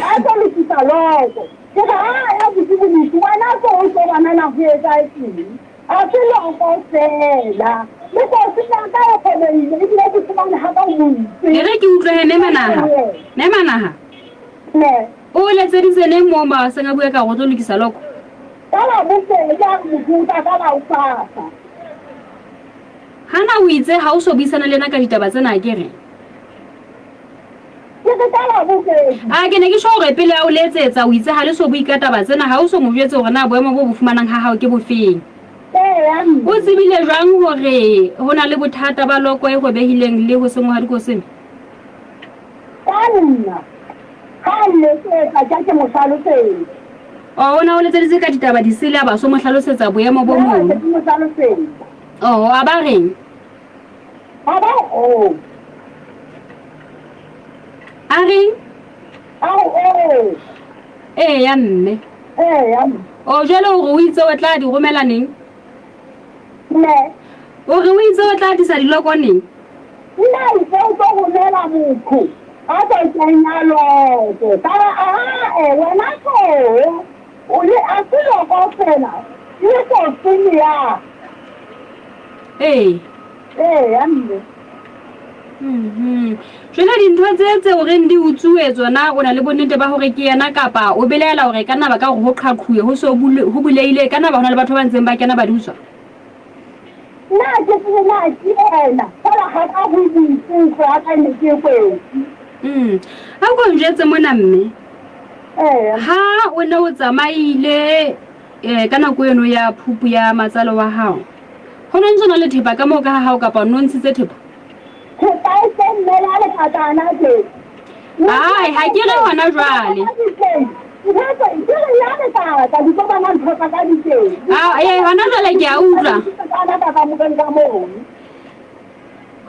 a tlo lokisa loko. Ke re aa abuti Molefi wena tlo o tlo bona na ho etsahetseng. Ha se loko feela. Le kotsi ya ka e kgobehile ebile ke fumane ha ka o butswe. E re ke utlwe he, Mme Manaha. Mme Manaha. Ne. O letseditse neng moo ma seng a bua ka gore o tlo lokisa loko? Ka Labobedi a re motho o tla ka la hosasa. Hana o itse ha o so buisana le yena ka ditaba tsena akere? Ke re ka Labobedi. A ke ne ke tjho hore pele a o letsetsa o itse ha le so bue ka taba tsena ha o so mo jwetse hore na boemo boo bo fumanang ha hao ke bofeng. Eya mme. O tsebile jwang hore ho na le bothata ba loko e robehileng le ho senngwa ha dikosene? Ka nna. Ha a nletsetsa ka ke mo hlalosetsa. Oh, o ne a o letseditse ka ditaba disele a ba so mo hlalosetsa boemo bo Ee, mono. ke mo hlalosetsa. Oh, a ba reng? A ba o. A reng? A re ee. Eya mme. Eya mme. O jwale o re o itse o tla di romela neng? Mme. O re o itse o tla tlisa diloko neng? Nna itse o tlo romela motho a tlo kenya loko. Ka re ae wena tloho. O le a se loko fela le kosene ya. Ee. Eya mme. Mhm. Jwale dintho tse tse o reng di utsuwe tsona o na le bonnete ba hore ke yena kapa o belaela hore e ka nna ba ka hore ho qhaqhuwe ho so ho bulehile e ka nna ba hona le batho ba ntseng ba kena ba di utswa? Nna ha ke tsebe na ke yena fela ga ka go boikutlo ya ka ne ke kwetse. A ko njwetse mona mme. Ee. Ha o ne o tsamaile eh, ka nako eno ya phupu ya matsalo wa hao, ho no ntso na le thepa ka moo ka ha hao kapa o no ntshitse thepa? Thepa e teng mme ya lekatana ke. Ai, ha ke re hona jwale. Ee, hona jwale ke a utlwa.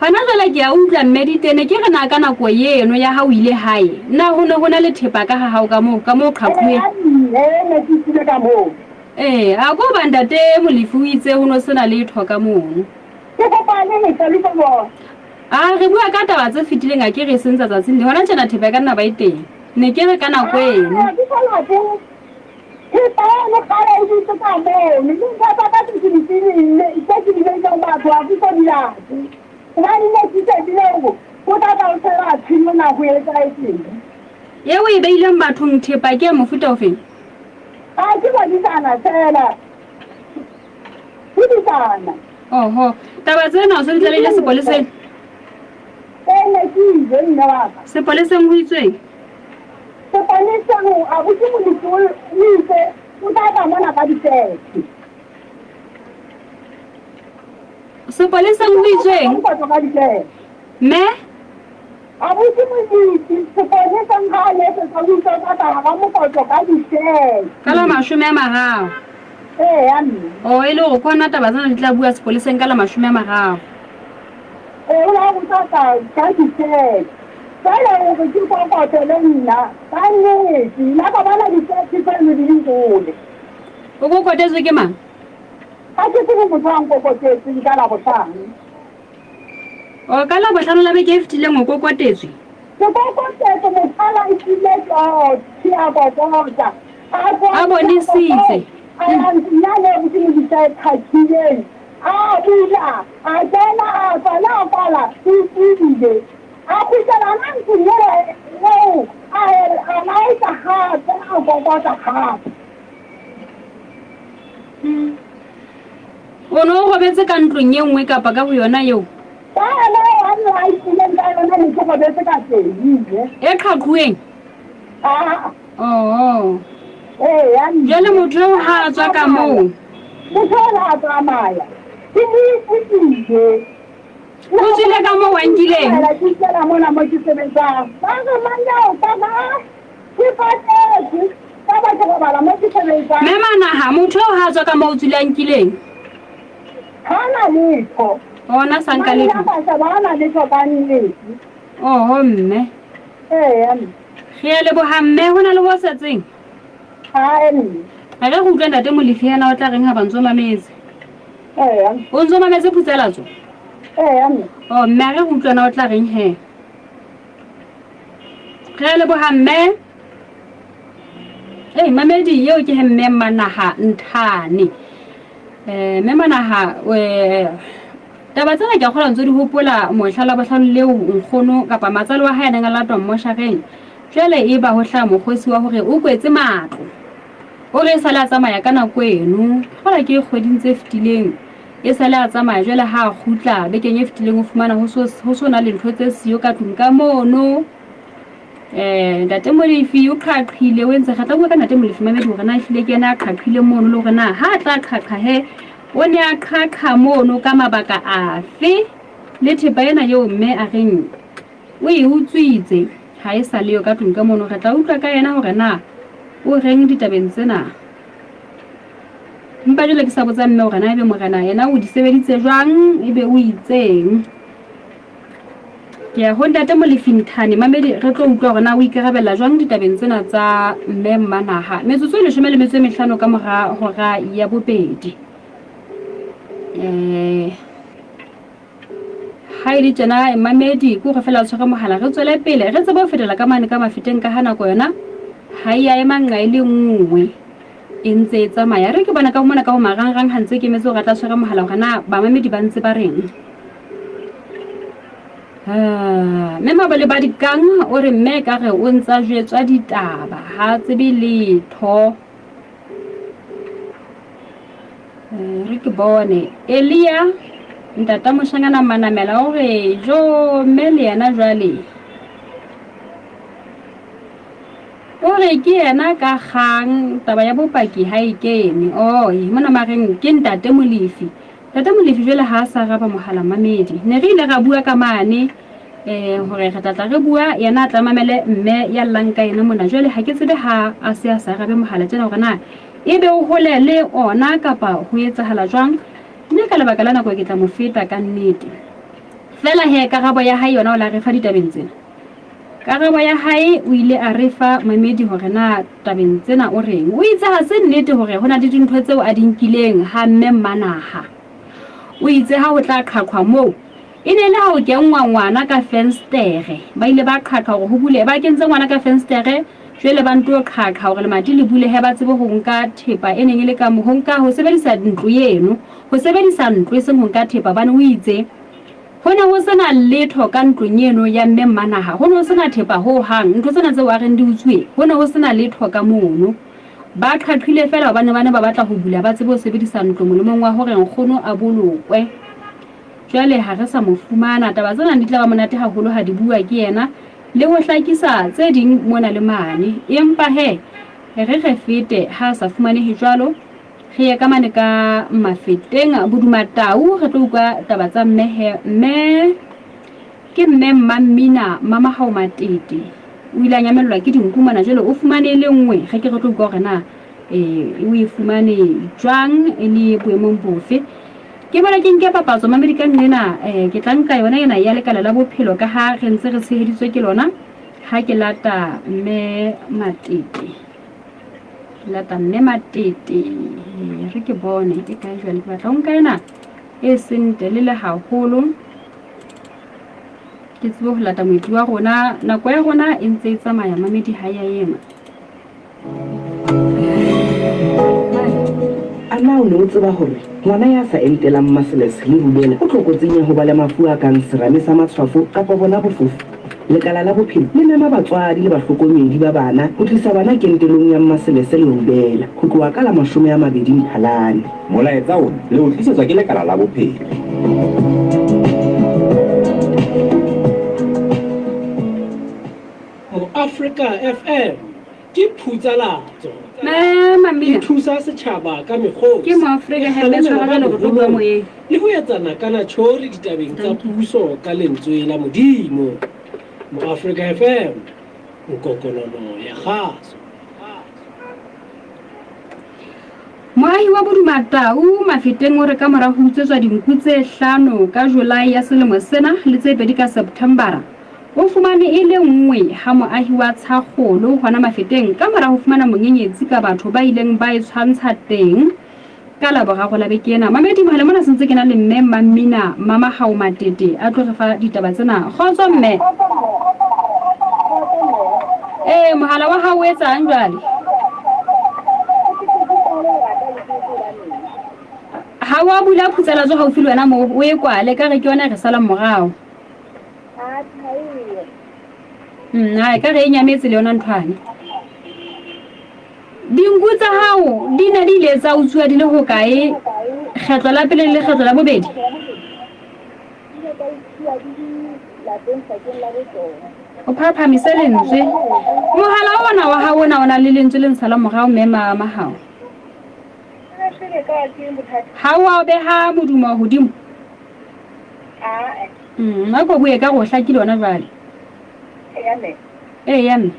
Hona jwale ke a utlwa mme ditene ke re na ka nako eno ya ha o ile hae, na ho ne ho na le thepa ka ha hao ka moo, ka moo qhaqhuweng? Ee, a ko ba ntate Molefi o itse ho no sena letho ka mono. Ke kopa le lefe le bona. A re bua ka taba tse fetileng a ke re seng tsa tsatsing le hona tjena thepa e ka nna ba e teng. Ne ke re ka nako eno. Ah, ke sa late. Thepa eno kgale e dutse ka mono. Le ntho tsa ka tse ke di tseleng, tse ke di beileng batho ha ke so di late. Hobane ne ke shebile hore ho tla tla ho sheba tshenyo na ho etsahetseng. Eo e beileng bathong thepa ke ya mofuta ofeng? A ke badisana fela. Ke disana. Oho, taba tsena o se di tlalehile sepoleseng? Ee, ne ke ile mme wa ka. Sepoleseng ho itsweng? Sepoleseng abuti Molefi o itse o tla tla mona ka di-thirty. Sepoleseng ho itsweng? Ka di-thirty. Mme? Abuti Molefi, sepoleseng ha a letsetsa o itse o tla tla hara mokotlo ka di-thirty. Ka la 30. Eya mme. Oh, e le hore ke hona taba tsena di tla bua sepoleseng ka la 30. Ee, o la o tla tla ka di-thirty. Jwale hore ke kokote le nna, ka nnete, nna ka bona di-thirty tseno di le hole. O kokotetswe ke mang? Ha ke tsebe motho a nkokotetseng ka Labohlano. O ka Labohlano la beke e fetileng o kokotetswe? Ke kokotetswe motho a laetile tjotjhe a kokota. A bonesitse. A ya ntlong yane e ke mo bitsa e qhaqhileng. A bula, a kena, a tswa, le a kwala, o tswile. A kgutlela hona ntlong ela eo, a a laetsa hape, a kokota hape. O ne o robetse ka ntlong e nngwe kapa ka ho yona eo? Ka yona eo a nlaetileng ka yona ne ke robetse ka teng. E qhaqhuweng? Aa. Oo. Eya. Jwale motho eo ha a tswa ka moo? Motho eo ha a tsamaya, ke mo ikutlwile. O tswile ka moo wa nkileng? Ke ikela mona mo ke sebetsang. Ba re monna o ka ba ke patetse ka ba ke robala mo ke sebetsang. Mme Manaha, motho eo ha a tswa ka moo o tswile a nkileng? Ha na letho. Ona sa nka letho. Manna ba na letho ka nnete. Oho mme. Eya mme. Re a leboha mme, ho na le ho setseng? Hae mme. A re re utlwe ntate Molefi yena o tla reng ha ba ntso mametse. Eya. O ntso mametse Phutsalatso? Eya mme. Oh mme a re re utlwe na o tla reng he. Re a leboha mme. Ei mamedi eo ke he mme Manaha Nthane. Eh mme Manaha eh. Taba tsena ke a kgolwa ntso di hopola mohla Labohlano leo nkgono kapa matsale wa hae a neng a latwa mmoshareng. Jwale e ba ho hlaha mokgosi wa hore o kwetse matlo. O re e sale a tsamaya ka nako eno. Ke kgolwa ke kgweding tse fetileng. E sale a tsamaya jwale ha a kgutla bekeng e fetileng o fumana ho so ho so na le ntho tse siyo ka tlung ka mono. Eh, Ntate Molefi o qhaqhile o entse re tla bua ka Ntate Molefi mamedi hore na ehlile ke yena a qhaqhile mono le hore na ha a tla qhaqha he o ne a qhaqha mono ka mabaka afe le thepa ena eo mme a reng o e utswitse ha e sa leyo ka tlung ka mono. Re tla utlwa ka yena hore na o reng ditabeng tsena. Empa jwale ke sa botsa mme hore na ebe morena yena o di sebeditse jwang ebe o itseng. Ke ya ho Ntate Molefi Nthane mamedi re tlo utlwa hore na o ikarabella jwang ditabeng tsena tsa mme Mmanaha. Metsotso e leshome le metso e mehlano ka mora hora ya bobedi. Eh ha e le tjena mamedi ke hore fela o tshwere mohala re tswele pele re tsebe ho fetela ka mane ka mafeteng ka ha nako yona ha e ya ema nqa e le nngwe e ntse e tsamaya. Re ke bona ka mona ka ho marangrang ha ntse ke emetse hore a tla tshwere mohala hore na bamamedi ba ntse ba reng. Ah, mme Mabole ba dikang o re mme ka re o ntsa jwetswa ditaba ha tsebe letho. Eh, re ke bone Elia ntata moshanyana Manamela o re jo mme le yena jwale o re ke yena ka kgang taba ya bopaki ha e kene. Oi mona mareng ke ntate Molefi. Ntate Molefi jwale ha a sa araba mohala mamedi. Ne re ile ra bua ka mane eh hore re tla tla re bua yena a tla mamele mme ya llang ka yena mona. Jwale ha ke tsebe ha a se a sa arabe mohala tjena hore na ebe o hole le ona kapa ho etsahala jwang. Mme ka lebaka la nako ke tla mo feta ka nnete. Feela he karabo ya hae yona o la re fa ditabeng tsena. Karabo ya hae o ile a re fa mamedi hore na tabeng tsena o reng. O itse ha se nnete hore ho na le dintho tseo a di nkileng ha mme Mmanaha. O itse ha ho tla qhaqhwa moo, e ne e le ha ho kenngwa ngwana ka fenstere. Ba ile ba qhaqha hore ho bule, ba kentse ngwana ka fenstere, jwale ba nto qhaqha hore lemati le bulehe ba tsebe ho nka thepa e neng e le ka mo, ho nka, ho sebedisa ntlo eno, ho sebedisa ntlo e seng ho nka thepa hobane o itse Ho ne ho se na letho ka ntlong eno ya Mme Mmanaha. Ho ne ho se na thepa ho hang. Ntho tsena tseo a reng di utsuwe, ho ne ho se na letho ka mono. Ba qhaqhile feela hobane ba ne ba batla ho bula ba tsebe ho sebedisa ntlo molemong wa hore nkgono a bolokwe. Jwale ha re sa mo fumana. Taba tsena di tla ba monate haholo ha di bua ke yena le ho hlakisa tse ding mona le mane. Empa he, re re fete ha a sa fumanehe jwalo. Re ye ka mane ka Mafeteng, Bodumatau, re tlo utlwa taba tsa mme he, mme ke mme Mmammina Mamahao Matete. O ile a nyamellwa ke dinku mona, jwale o fumane e le nngwe. Re ke re tlo utlwa hore na eh, o e fumane jwang, e le boemong bofe. Ke bona ke nke papatso mamedi ka nqena, eh, ke tla nka yona ena ya lekala la bophelo ka ha re ntse re tsheheditswe ke lona ha ke lata mme Matete. Lata mme Matete, re ke bone e kae jwale. Ke batla ho nka ena e seng telele haholo, ke tsebe ho lata moeti wa rona. Nako ya rona e ntse e tsamaya mamedi ha ya ema. A na o ne o tseba hore ngwana ya sa entelang maseles le rubela o tlokotsing ya ho ba le mafu a kang serame sa matshwafo kapa bona bofofu? Lekala la Bophelo le mema batswadi le bahlokomedi ba bana ho tlisa bana kentelong ya Mmaselese le Rubela ho tloha ka la 20 Mphalane. Molaetsa ona le o tlisetswa ke Lekala la Bophelo. Moafrika FM ke phutsalatso. Me Mamina. E thusa setjhaba ka mekgosi. Ke Moafrika E he mme kgalemela tshwara ba jwale re tlo bua boholong moyeng. le ho etsana ka natjhori ditabeng tsa Thank you. puso ka lentswe la Modimo. Moafrika FM, nkokonono ya kgaso. Moahi wa Bodumatau Mafeteng o re ka mora ho utswetswa dinku tse hlano ka July ya selemo sena le tse pedi ka Septembera, O fumane e le nngwe ha moahi wa Tshakgolo hona Mafeteng ka mora ho fumana monyenyetsi ka batho ba ileng ba e tshwantsha teng ka Laboraro la beke ena. Mamedi mohala mona sentse ke na le mme Mammina Mamahao Matete a tlo re fa ditaba tsena. Kgotso mme. Ee, mohala wa hao o etsang jwale? Ha wa bula phutsalatso haufi le wena moo, o e kwale ka re ke yona e re salang morao. Nna e ka re e nyametse le yona nthwane. Dinku tsa hao di ne di ile tsa utsuwa di le hokae kgetlo la pele le lekgetlo la bobedi? O phaphamise lentswe. Mohala ona wa hao ona o na le lentswe le ntshala morao mme mama hao. Ha o a beha modumo hodimo? A ko bue ka re o hlakile hona jwale. Eya mme.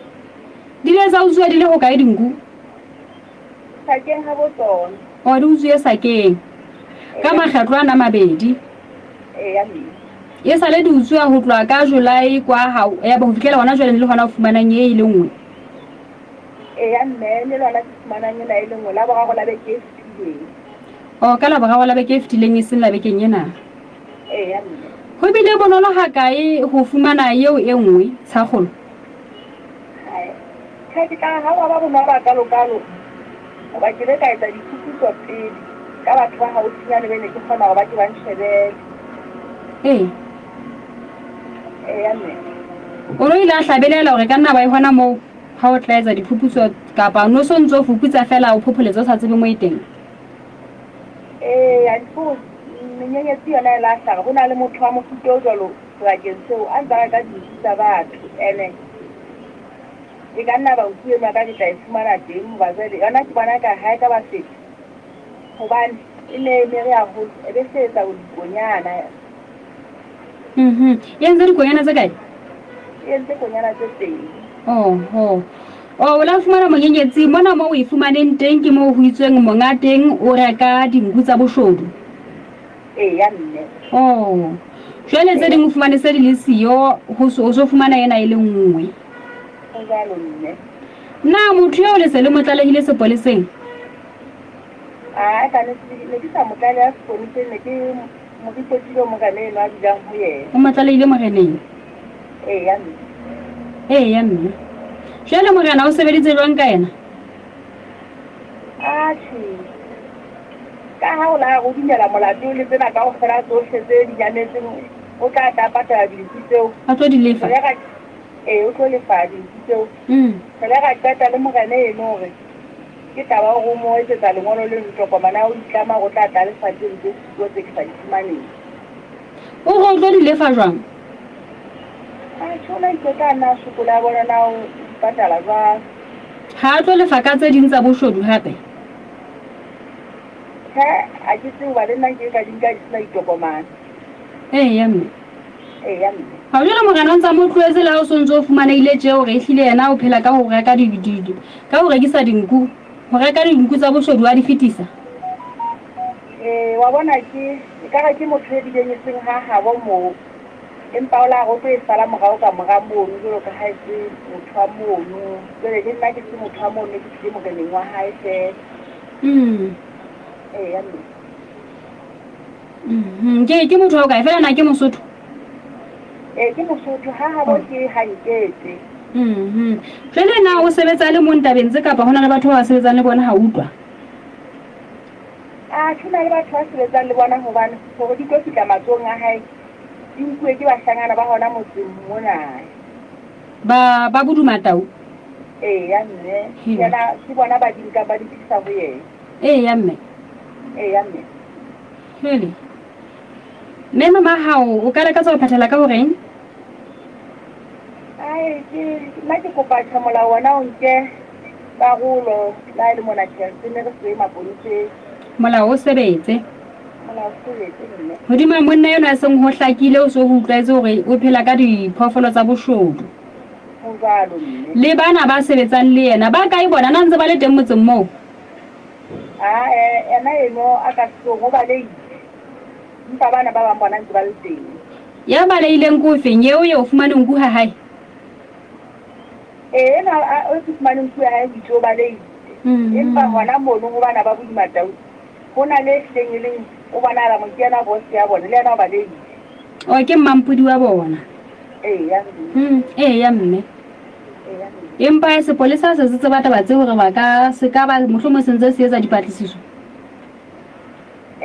Di ile tsa utsuwa di le hokae dinku? Sakeng ha bo tsona. O di utsuwe sakeng. Ka makgetlo ana a mabedi. Eya mme. E sale di utsuwa ho tloha ka July kwa ha ya ba ho fihlela hona jwale le hona o fumanang e e le nngwe. Eya mme le lona ke fumanang ena e le nngwe la boraro la beke e fetileng. O ka la boraro la beke e fetileng e seng la bekeng ena. Eya mme. Ho bile bonolo hakae ho fumana eo e nngwe, Tshakgolo? Tjhe, ke tla ha wa ba bonolo hakalo-kalo hoba ke ile ka etsa diphuputso pele ka batho ba haufinyane be ne ke kgona hore ba ke ba nshebele. Ee. Eya mme. O no ile a hlabelela hore ka nna ba e hona moo ha o tla etsa diphuputso kapa o no so ntso fuputsa fela o phopholetsa o sa tsebe mo e teng? Eya, menyenyetsi yona e la hlaha. Ho na le motho wa mofuta o jwalo sebakeng seo a ntsa reka dinku tsa batho ene e ka nna ba nku eno ya ka ke tla e fumana teng hoba jwale yona ke bona ka ha e ka ba feta hobane e ne e mere haholo e be se etsa dikonyana. E entse dikonyana tse kae? E entse konyana tse pedi. Oho. O o la fumana monyenyetsi mona moo o e fumaneng teng ke moo ho itsweng monga teng o reka dinku tsa boshodu. Eya mme. Oh. Jwale tse ding o fumane se di le siyo ho so o so fumana ena e le nngwe. Ho jwalo mme. Na motho eo le se le mo tlalehile sepoleseng? Aa ka ne ne ke sa mo tlaleha sepoleseng ne ke mo ripotile morena eno a dulang ho yena. O mo tlalehile moreneng? Eya mme. Eya mme. Jwale morena o sebeditse jwang ka yena? Atjhe. Ka ha o la re o dumela molato le tsena kaofela tsohle tse di nyametseng, o tla tla patala dinku tseo. A tlo di lefa? Re ra, ee, o tlo lefa dinku tseo. Re le ra qeta le morena eno hore ke taba hore o mo etsetsa lengolo leno, tokomane ya ho itlama hore o tla tla lefa tseno tse siko tse ke sa di fumaneng. O re o tlo di lefa jwang? Atjhe, o na itse o tla nna a sokole a bona na o di patala jwang. Ha a tlo lefa ka tse ding tsa boshodu hape? Tjhe, ha ke tsebe hoba le nna nke ka di nka di sena ditokomane. Eya mme. Eya mme. Ha jwale morena o ntsa mo tlohetse le ha o sontse o fumanehile tje hore ehlile yena o phela ka ho reka di, di, di, ka ho rekisa dinku, ho reka dinku tsa boshodu a di fetisa. Ee, wa bona ke, ekare ke motho e bileng e seng ha habo moo. Empa o la re o tlo e sala morao ka mora mono jwalo ka ha e se motho wa mono. Jwale le nna ke se motho wa mono, ke tlile moreneng wa hae feela. Eya mme. Ke, ke motho wa hokae? Feela na ke Mosotho? Ee, ke Mosotho. Ha habo ke ha Nkete. Jwale na o sebetsa a le mong tabeng tse kapa ho na le batho ba ba sebetsang le bona ha utlwa? Atjhe, ho na le batho ba sebetsang le bona hobane hore di tlo fihla matsohong a hae di nkuwe ke bahlangana ba hona motseng mona. Ba, ba Bodumatau? Eya mme. Ke yena, ke bona ba di nkang ba di tlisa ho yena. Eya mme. Eya mme. Jwale, mme mama hao o ka lakatsa ho phethela ka horeng? Ai, ke, nna ke kopa tjhe molao ona o nke karolo le ha e le mona tjhe, re ne re se maponeseng. Molao o sebetse. Molao o sebetse mme. Hodima monna enwa a seng ho hlakile o so ho utlwaetse hore o phela ka diphoofolo tsa boshodu. Ho jwalo mme. Le bana ba sebetsang le yena ba kae bona? Na ntse ba le teng motseng moo? Ae, ena eno a ka sehloohong o balehile. Empa bana ba bang bona ntse ba le teng. Ya balehileng ke ofeng? Eo eo fumane nku ha hae? Ee, ena o ke fumane nku ya hae o itse o balehile. Empa hona mono ho bana ba Bodimatau ho na le hlileng e leng o bonahala mo ke yena boss ya bona, le yena o balehile. O ke mmampodi wa bona. Eya mme. Eya mme. Eya mme. Empa sepolesa se se tseba taba tse hore ba ka se ka ba mohlomong se ntse se etsa dipatlisiso.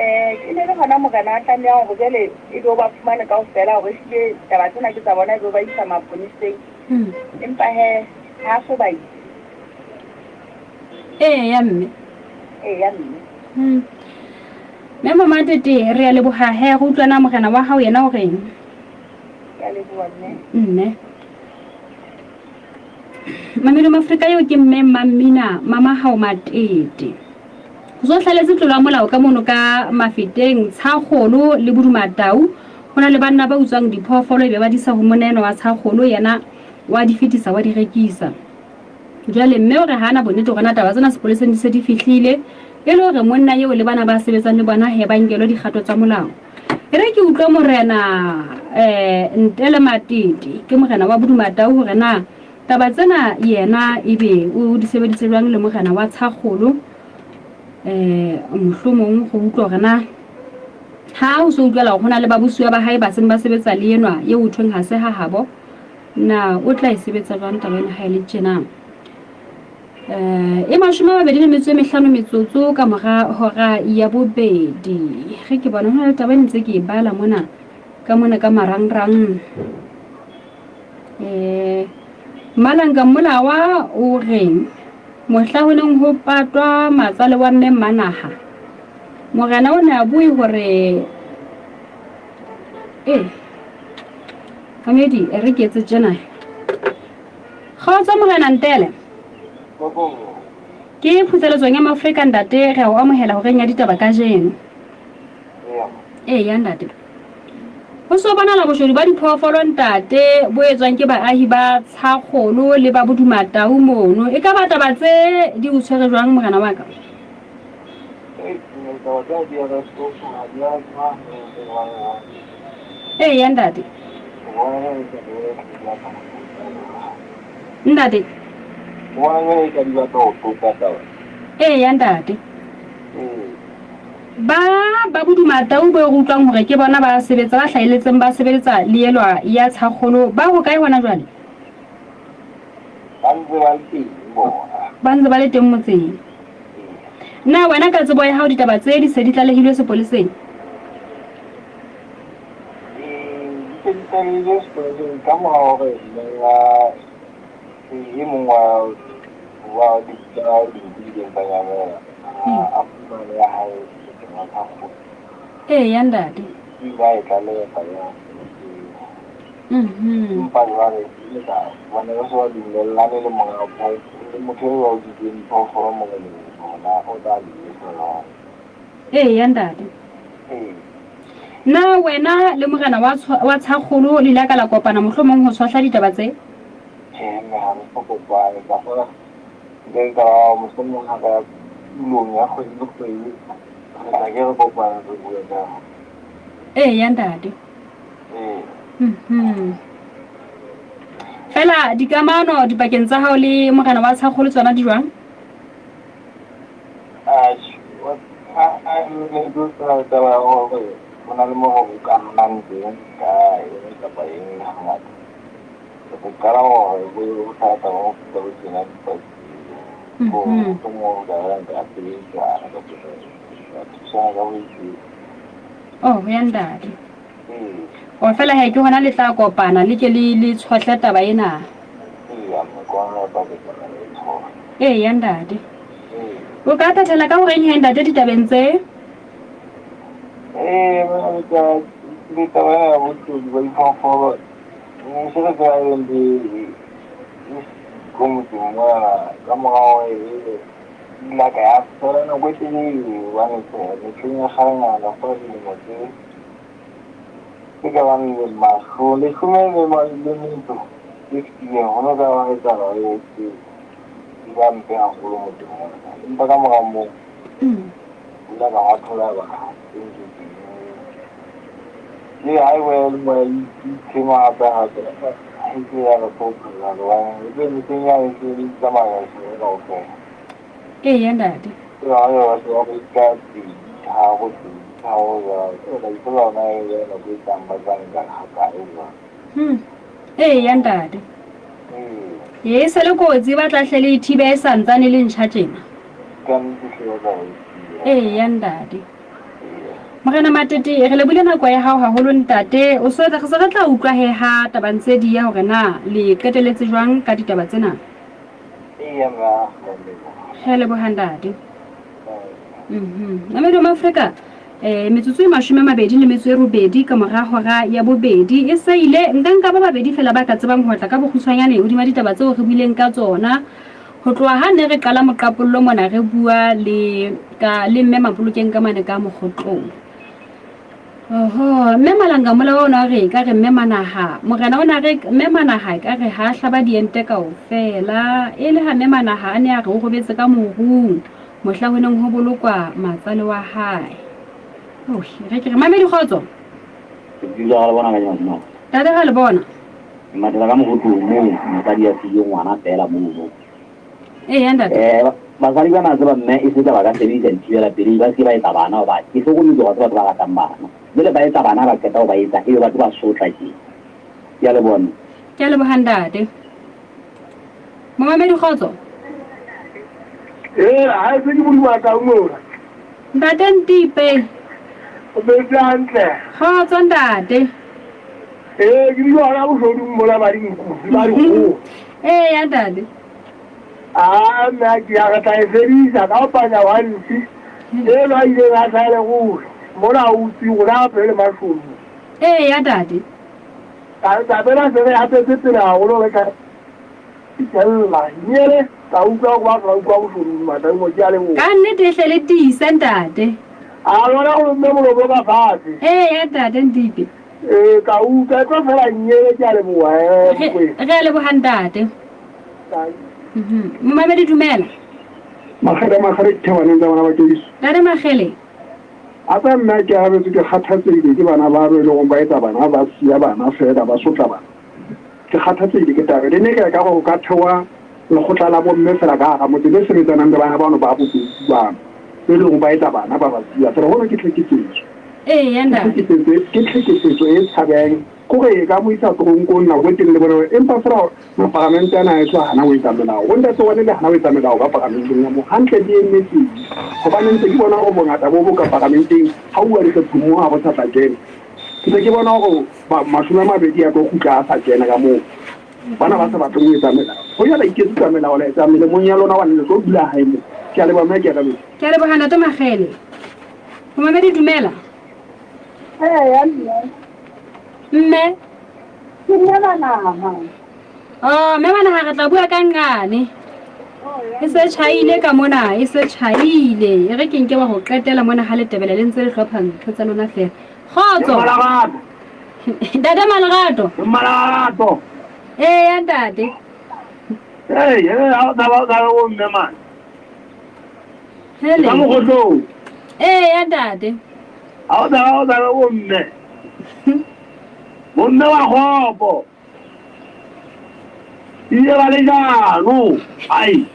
E ne le hona morena a tlamehang hore jwale e be o ba fumane kaofela hore ehlile taba tsena ke tsa bona e be o ba isa maponeseng. Empa hee ha a so ba ise. Eya mme. Eya mme. Mme Momatete re a leboha he re utlwa na morena wa hao yena o reng. Ke a leboha mme. Mme. Mamelo Mafrika eo ke mme Mammina Mama Hao Matete. Ho so hlaletse tlolo ya molao ka mono ka Mafeteng, Tshakgolo le Bodumatau. Ho na le banna ba utswang diphoofolo ebe ba di isa ho monna enwa wa Tshakgolo, yena wa di fetisa wa di rekisa. Jwale mme o re ha a na bonnete hore na taba tsena sepoleseng di se di fihlile e le hore monna eo le bana ba sebetsang le bona he ba nkelwe dikgato tsa molao. E re ke utlwe morena um Ntele Matete, ke morena wa Bodumatau hore na Taba tsena yena ebe o di sebeditse jwang le morena wa Tshakgolo? Um mohlomong go utlwa hore na ha o so utlwela hore ho na le babusuwa ba hae ba seng ba sebetsa le enwa eo ho thweng ha se ha habo, na o tla e sebetsa jwang taba ena ha e le tjena? Um e 25 metsotso ka mora hora ya bobedi. Ge ke bona ho na le taba e ntse ke e bala mona ka mona ka marangrang. Eh, Malanka Mmolawa o reng mohla ho neng ho patwa matsale wa mme Mmanaha, morena o ne a bue hore eh Mamedi e re ke etse tjena. Kgotso morena Ntele. Ke phutseletsong ya Mafrika ntate re a o amohela horeng ya ditaba kajeno. Ee ya ntate. Ho so bonahala boshodu ba diphoofolo ntate bo etswang ke baahi ba Tshakgolo le ba Bodumatau mono. E ka ba taba tse di o tshwere jwang morena wa ka? Ee ya ntate. Ntate. Ee ya ntate. Ba ba Bodumatau beo re utlwang hore ke bona ba sebetsa ba hlahelletseng ba sebeletsa leelwa ya Tshakgolo ba hokae hona jwale? Ba ntse ba le teng bona. Ba ntse ba le teng motseng. Na wena ka tsebo ya hao ditaba tse di se di tlalehilwe sepoleseng? Ee, di se di tlalehilwe sepoleseng ka mora hore monga e mong wa wa dinku di ileng tsa nyamela. A fumane ya hae motseng wa Thakgolo. Ee, ya ntate. O ile a e tlaleha taba ya Empa jwale ke ile ka bona ba se ba dumellane le monga phoofolo, le motho eo a utswitseng phoofolo moreneng hore na o tla di lefa jwang. Ee, ya ntate. Ee. Na wena le morena wa wa Tshakgolo le ile ka la kopana mohlomong ho tshwahla ditaba tse? Tjhe, mme ha re so kopane. Ka fela Nke ka ba mohlomong ha ka ya tulong ya kgwedi le kgwedi, re tla ke re kopane re bue ka. Ee, ya ntate. Ee. Fela dikamano dipakeng tsa hao le morena wa Tshakgolo tsona di jwang? Atjhe, taba ya hore ho na le moo re hokahanang teng ka eng kapa eng hangata. Re qala hore bo bothata ba mofuta o tjena dipakeng. Ko mohlomong o ka reng ka sebedisana kapa ra thusana ka ho itseng. Oh, ya ntate. Ee. O fela he ke hona le tla kopana le ke le le tshohle taba ena. Ee, ya mme ke hona re tla kopana re e tshohle. Ee, ya ntate. Ee. O ka phethela ka horeng he ntate ditabeng tse? Ee, le taba ena ya boshodu ba diphoofolo Se re tseba e leng ntho e siko motseng mona ka mora hore ebe ile ka ya fela nako e telele hobane tjhe mehleng ya kgalenyana fa dilemo tse tse ka bang leshome le metso tse fetileng ho no ka ba etsahala hore e di ba mpe haholo motseng mona. Empa ka mora moo ho ile ka hwa thola ba tse ntse teng. Le ha e boela moya e itshema hape hape e ke ya re hlopholla hobane e tse mehleng ya e se e tsamaya seo kaofela. Ee ya ntate. Ke ba ba se ba go ka pedi tharo pedi tharo jwalo. O tla ipotsa hore na e be nako e tlang ba tla nka hakae jwalo. Ee ya ntate. Ee. E se le kotsi ba tla hle le e thibe e sa ntsane le ntjha tjena. Ka nnete hle ba tla ba e thiba. Ee ya ntate. Ee. Morena Matete, re lebohile nako ya hao haholo ntate. O so re se re tla utlwa he ha taba ntse di ya hore na le qeteletse jwang ka ditaba tsena. Eya mma, re a leboha. Re a leboha ntate. Mhm. Mamedi wa Maafrika, eh metsotso e 28 ka mora hora ya bobedi e se ile nka nka ba babedi fela ba ka tsebang ho tla ka bokgutshwanyane hodima ditaba tseo re buileng ka tsona. Ho tloha ha ne re qala moqapollo mona re bua le ka le mme Mapolokeng ka mane ka Mokgotlong. Oho, mme Malanga mola wa ona re ka re mme Manaha, morena o na re mme Manaha ka re ha hlaba diente kaofela. E le ha mme Manaha a ne a re o robetse ka morung mohla ho neng ho bolokwa matsale wa hae. Oh, re ke re mamedi kgotso. Tate ra le bona. Ke mathela ka mogotlong moo mosadi a siile ngwana fela mono. Eya ntate. Eh, basadi ba na tseba mme e se ka ba ka sebedisa dithibela pelei ba se ke ba etsa bana hoba ke hlokometse hore ha se batho ba ratang bana. Jwale ba etsa bana ba qeta ho ba etsa ebe batho ba sotla tje. Ke a leboha mme. Ke a leboha ntate. Momamedi kgotso. Ee, ha e se ke Modimo a tlang mona. Ntate Ntipe. O phetse hantle. Kgotso ntate. Ee, ke dula hona boshodung mona ba dinku le ba dikgoho. Ee, ya ntate. A mme ke ya re tla e fedisa ka ho panya wa ntsi. Eno a ileng a hlahele ruri. Mona o utse rona hape le mashodu. Ee, ya ntate. Taba ena se re hatetse pele haholo re ka itella. Nyele ka utlwa hore batho ba utlwa boshodu Mataung ke a leboha. Ka nnete e hle le tiise ntate. A lona o lomme molomo ka fatshe. Ee, ya ntate Ntipe. Ee, ka utlwa e tlo fela nyele ke a leboha eh Mokwena. Re a leboha ntate. Momamedi dumela. Makgele makgele dithebaneng tsa bana ba keso. Ntate Makgele. A tsa nna ke arabetse ke kgathatsehile ke bana ba e leng gore ba etsa bana ba siya bana fela ba sotla bana. Ke kgathatsehile ke taba le ne ke ka gore o ka thewa lekgotla la bomme fela ka hara motse le sebetsanang le bana bano ba botsotsi bano e leng ba etsa bana ba ba siya fela hono ke tlhekefetso. Ee, ntate. Ke tlhekefetso e tshabehang kore e ka mo isa toronkong nako e telele bona empa fela maparamente ana a eso hana ho etsa melao. Bo ntate one le hana ho etsa melao ka paramenteng ya mo hantle di emetseng hobane ntse ke bona hore bongata bo bo ka paramenteng ha uwa dikgethong mo ha bo sa tla kena. Ke se ke bona hore 20 a tlo kgutla a sa kena ka moo. Bana ba sa batleng ho etsa melao. Hoja la iketsetsa melao la etsa melemong ya lona hobane le tlo dula hae moo. Ke a leboha mme ke arabetse. Ke a leboha Ntate Makgele. Momamedi dumela. Eya mme. Mme. Ke mme Manaha. Oh, mme Manaha re tla bua ka nqane. E se tjhaile ka mona, e se tjhaile. E re ke nke wa ho qetela mona ha letebele le ntse le hlopha ntho tsa lona fela. Kgotso. Ntate Malerato. Malerato. Ee, ntate. Hey, hey, ha o tshaba o tshaba bo mme man. Hele. Ka mogotlong. Ee, ntate. Ha o tshaba o tshaba bo mme. Bo mme wa kgopo. Ile ba le jano. Ai.